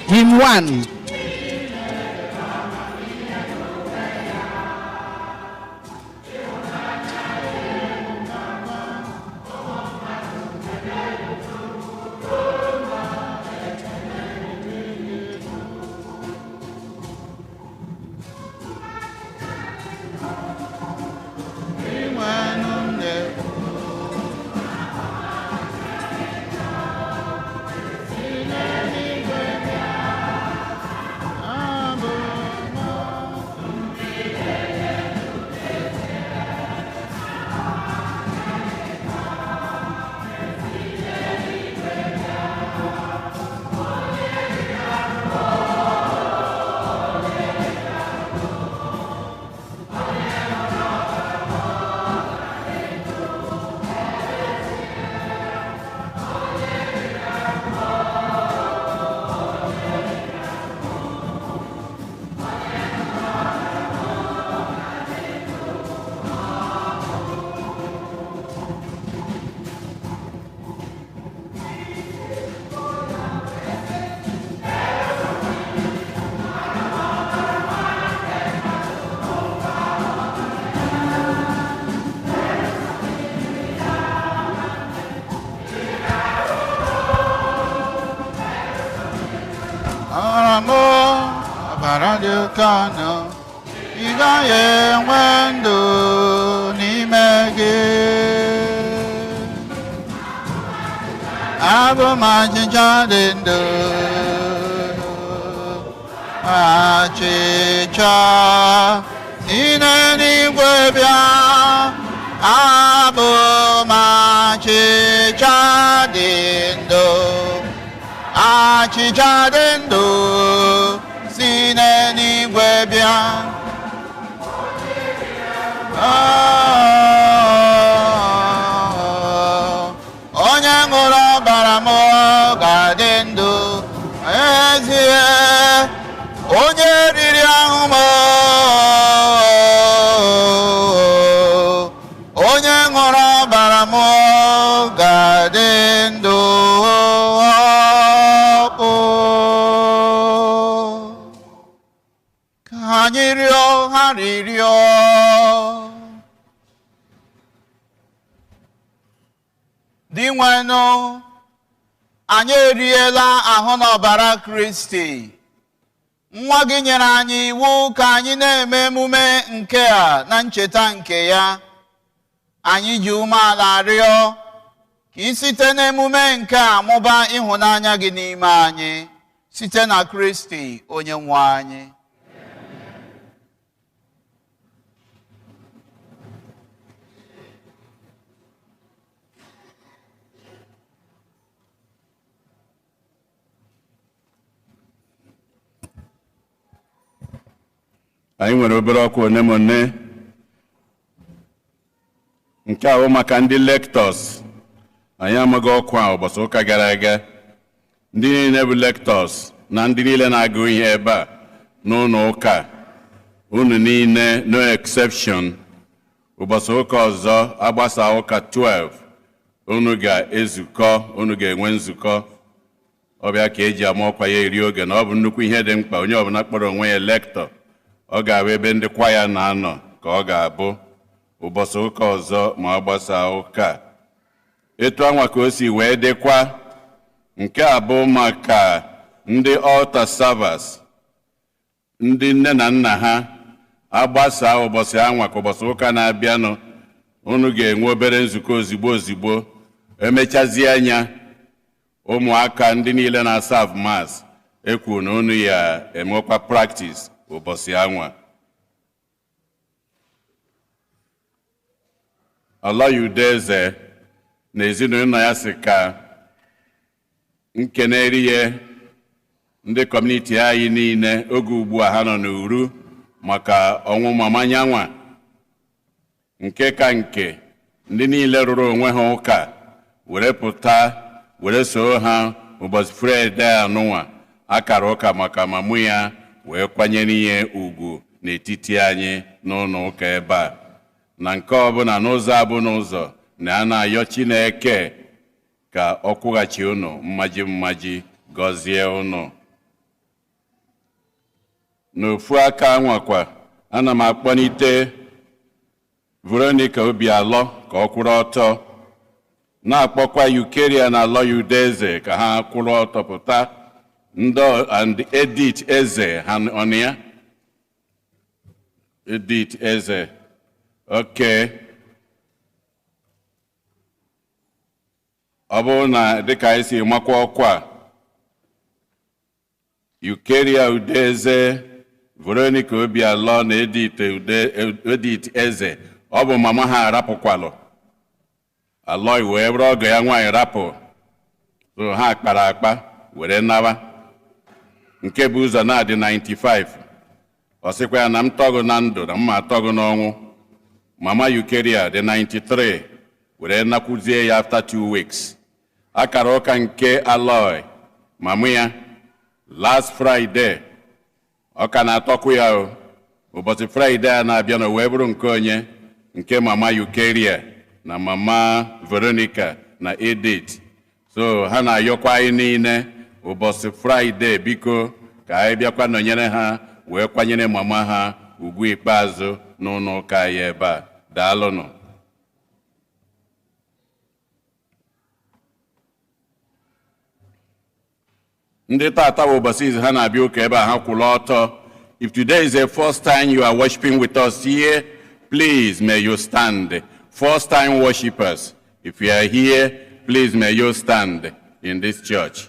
Hymn 1. Ị gaghị enwe ndụ n'ime gị. Abụ m achịcha dị ndụ, achịcha si n'eluigwe bịa. Abụ m achịcha dị ndụ, achịcha dị ndụ si n'eluigwe bịa. Onye ṅụrụ ọbara m ga-adị ndụ ezie, onye riri ahụ m, onye ṅụrụ ọbara m ga-adị ndụ. Ka anyị rịọ ha rịrịọ. Dinwenụ, anyị eriela ahụ n'ọbara Kristi. Nwa gị nyere anyị iwu ka anyị na-eme emume nke a na ncheta nke ya. Anyị ji umeala rịọ ka ị site n'emume nke a mụba ịhụnanya gị n'ime anyị, site na Kristi onye nwe anyị. Anyị nwere obere ọkwa one ma one. Nke a bụ maka ndị lectors. Anyị amaghị ọkwa a ụbọchị ụka gara aga. Ndị niile bụ lectors na ndị niile na-agụ ihe ebe a n'ụlọ ụka, unu niile, no exception. Ụbọchị ụka ọzọ agbasa ụka 12, unu ga-ezukọ, unu ga-enwe nzukọ. Ọbịa ka eji ama ọkwa ya eri oge na ọ bụ nnukwu ihe dị mkpa. Onye ọbụla kpọrọ onwe ya lector, ọ ga-abụ ebe ndị kwaya na-anọ ka ọ ga-abụ ụbọchị ụka ọzọ ma ọ gbasaa ụka. Etu anwa ka o si wee dịkwa. Nke a bụ maka ndị altar servers, ndị nne na nna ha agbasaa ụbọchị anwa ka ụbọchị ụka na-abịanụ, unu ga-enwe obere nzukọ ozigbo ozigbo. Emechazie anya, ụmụaka ndị niile na-asav mas ekwu na unu ya enwekwa practice ụbọchị anwa. Ọlọyudeze na ezinụlọ ya si ka nkeneri ya ndị kọmuniti anyị niile oge ugbu a ha nọ n'uru maka ọnwụ mama nyanwa. Nke ka nke ndị niile rụrụ onwe ha ụka were pụta were soo ha ụbọchị Fraịde anụnwa akara ụka maka mamụ ya wee kwanyere ihe ugwu n'etiti anyị n'ụlọ ụka ebe a. Na nke ọbụla n'ụzọ abụ n'ụzọ na a na-ayọ Chineke ka ọ kwụghachi unu mmaji mmaji, Gọzie unu. N'ofu aka nwakwa, ana m akpọlite Veronica Obialọ ka ọ kwụrụ ọtọ, na-akpọkwa Eucharia na Aloy Udeze ka ha kwụrụ ọtọ pụta, ndị and Edith Eze ha ọnụ ya. Edith Eze, okay. Ọ bụrụ na dịka anyị si makwa ọkwa, Eucharia Udeze, Veronica Obialọ na Edith Eze, ọ bụ mama ha arapụkwalụ. Aloy wee bụrụ ọgọ ya nwaanyị rapụ, so ha kpara akpa were nawa. Nke bụ ụzọ na-adị 95, ọ sịkwa ya na m tọgụ na ndụ na mma atọgụ n'ọnwụ. Mama Eucharia dị 93 were nakwuzie ya after 2 weeks. Akara ụka nke Aloy, mama ya, last Friday, ọ ka na-atọkwu ya o. Ụbọchị Friday a na-abịa na wee bụrụ nke onye nke mama Eucharia na mama Veronica na Edith. So ha na-ayọkwa anyị niile ụbọchị Friday, biko ka anyị bịakwa nọnyere ha wee kwanyere mama ha ugwu ikpeazụ n'ụlọ ụka anyị ebe a. Daalụnụ. Ndị tata bụ ụbọchị izu ha na-abịa ụka ebe a, ha kwụrụ ọtọ. If today is the first time you are worshiping with us here, please may you stand. First time worshipers, if you are here, please may you stand in this church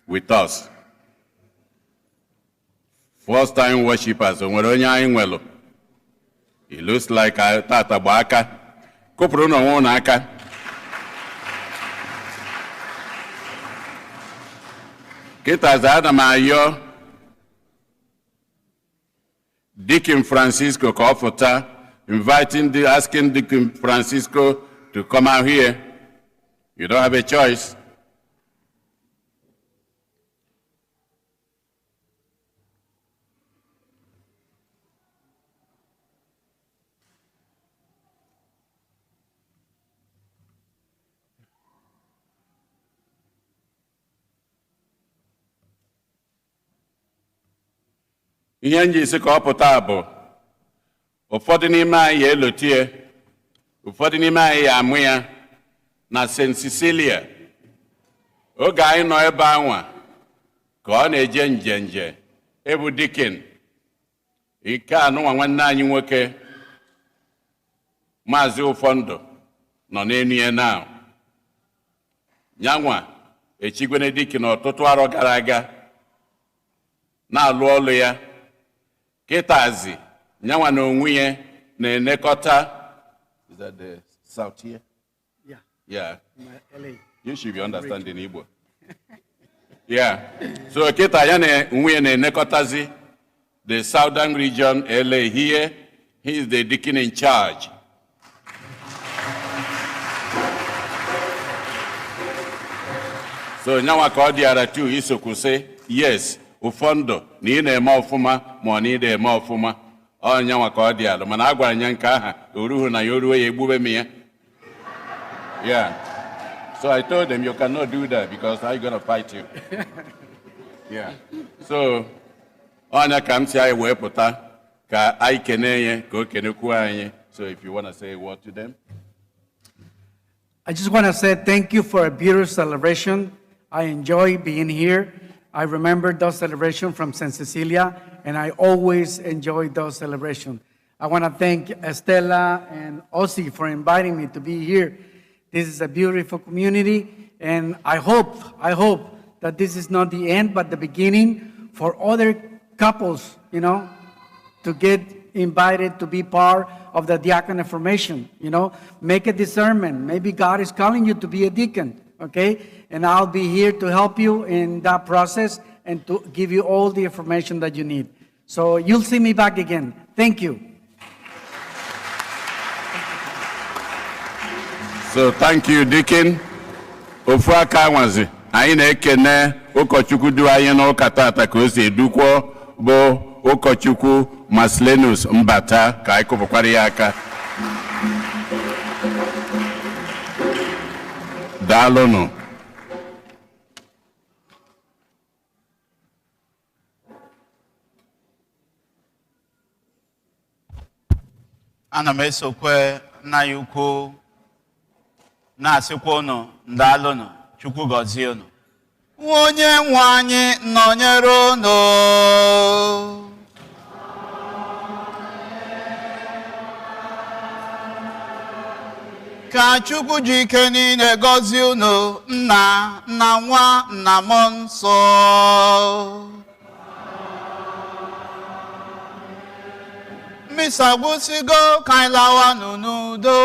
with us. First time worshipers, o nwere onye anyị nwelụ? It looks like tata gba aka. Kụpụrụ n'onwe unu aka. Kịta ana m ayọ Deacon Francisco ka ọ fụta, asking Deacon Francisco to come out here. You don't have a choice. Ihe nji isi ka ọ pụta bụ ụfọdụ n'ime anyị ya elotie, ụfọdụ n'ime anyị ya amụ ya na St. Cecilia. Oge anyị nọ ebe anwa ka ọ na-eje njenje ebu dikin ike anụnwa nwanne anyị nwoke Maazị Ụfọndụ nọ n'enu ya na nyanwa echigwene dikin ọtụtụ arọ gara aga na-alụ ọlụ ya. Kịtazi nyanwa na onwe ya na-enekọta. Is that the south here? Yeah. Yeah. LA. You should be understanding Igbo. Yeah. So kịta ya na onwe ya na-enekọtazi the southern region LA here. He is the deacon in charge. So nyanwa ka ọ dịara tu isokwụsị, yes, ụfọdụ na ị na-eme ọfụma ma ọ na ị na-eme ọfụma, ọ nyanwa ka ọ dị alụ, mana a gwara ya nke aha oruhu na ya oruo ya egbube m ya. Yeah. So I told them you cannot do that because I'm gonna fight you. Yeah. So ọnya ka m si anyị wee pụta ka anyị kene ya ka o kenekwuo anyị. So if you wanna say a word to them. I just wanna say thank you for a beautiful celebration. I enjoy being here. I remember those celebrations from St. Cecilia, and I always enjoy those celebrations. I want to thank Estela and Ozzy for inviting me to be here. This is a beautiful community, and I hope that this is not the end, but the beginning for other couples, you know, to get invited to be part of the diaconate formation, you know. Make a discernment. Maybe God is calling you to be a deacon, okay? And I'll be here to help you in that process and to give you all the information that you need. So you'll see me back again. Thank you. So thank you, Deacon. Ofu aka nwazi, anyị na-ekene ụkọchukwu du anyị n'ụka tata ka o si edukwuo bụ ụkọchukwu Marcellinus Mbata, ka anyị kụpụkwara ya aka. Daalụnụ. Ana m esokwe nna ya ukwu na-asịkwa unu ndalụnụ, Chukwu gọzie unu. Onye nwe anyị nọnyere unu. Ka Chukwu ji ike niile gọzie unu, nna na nwa na mmụọ nsọ. Misa gwụsịgo, ka anyị lawanụ n'udo.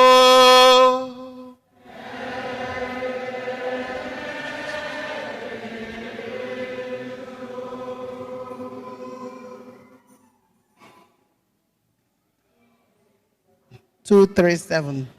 237.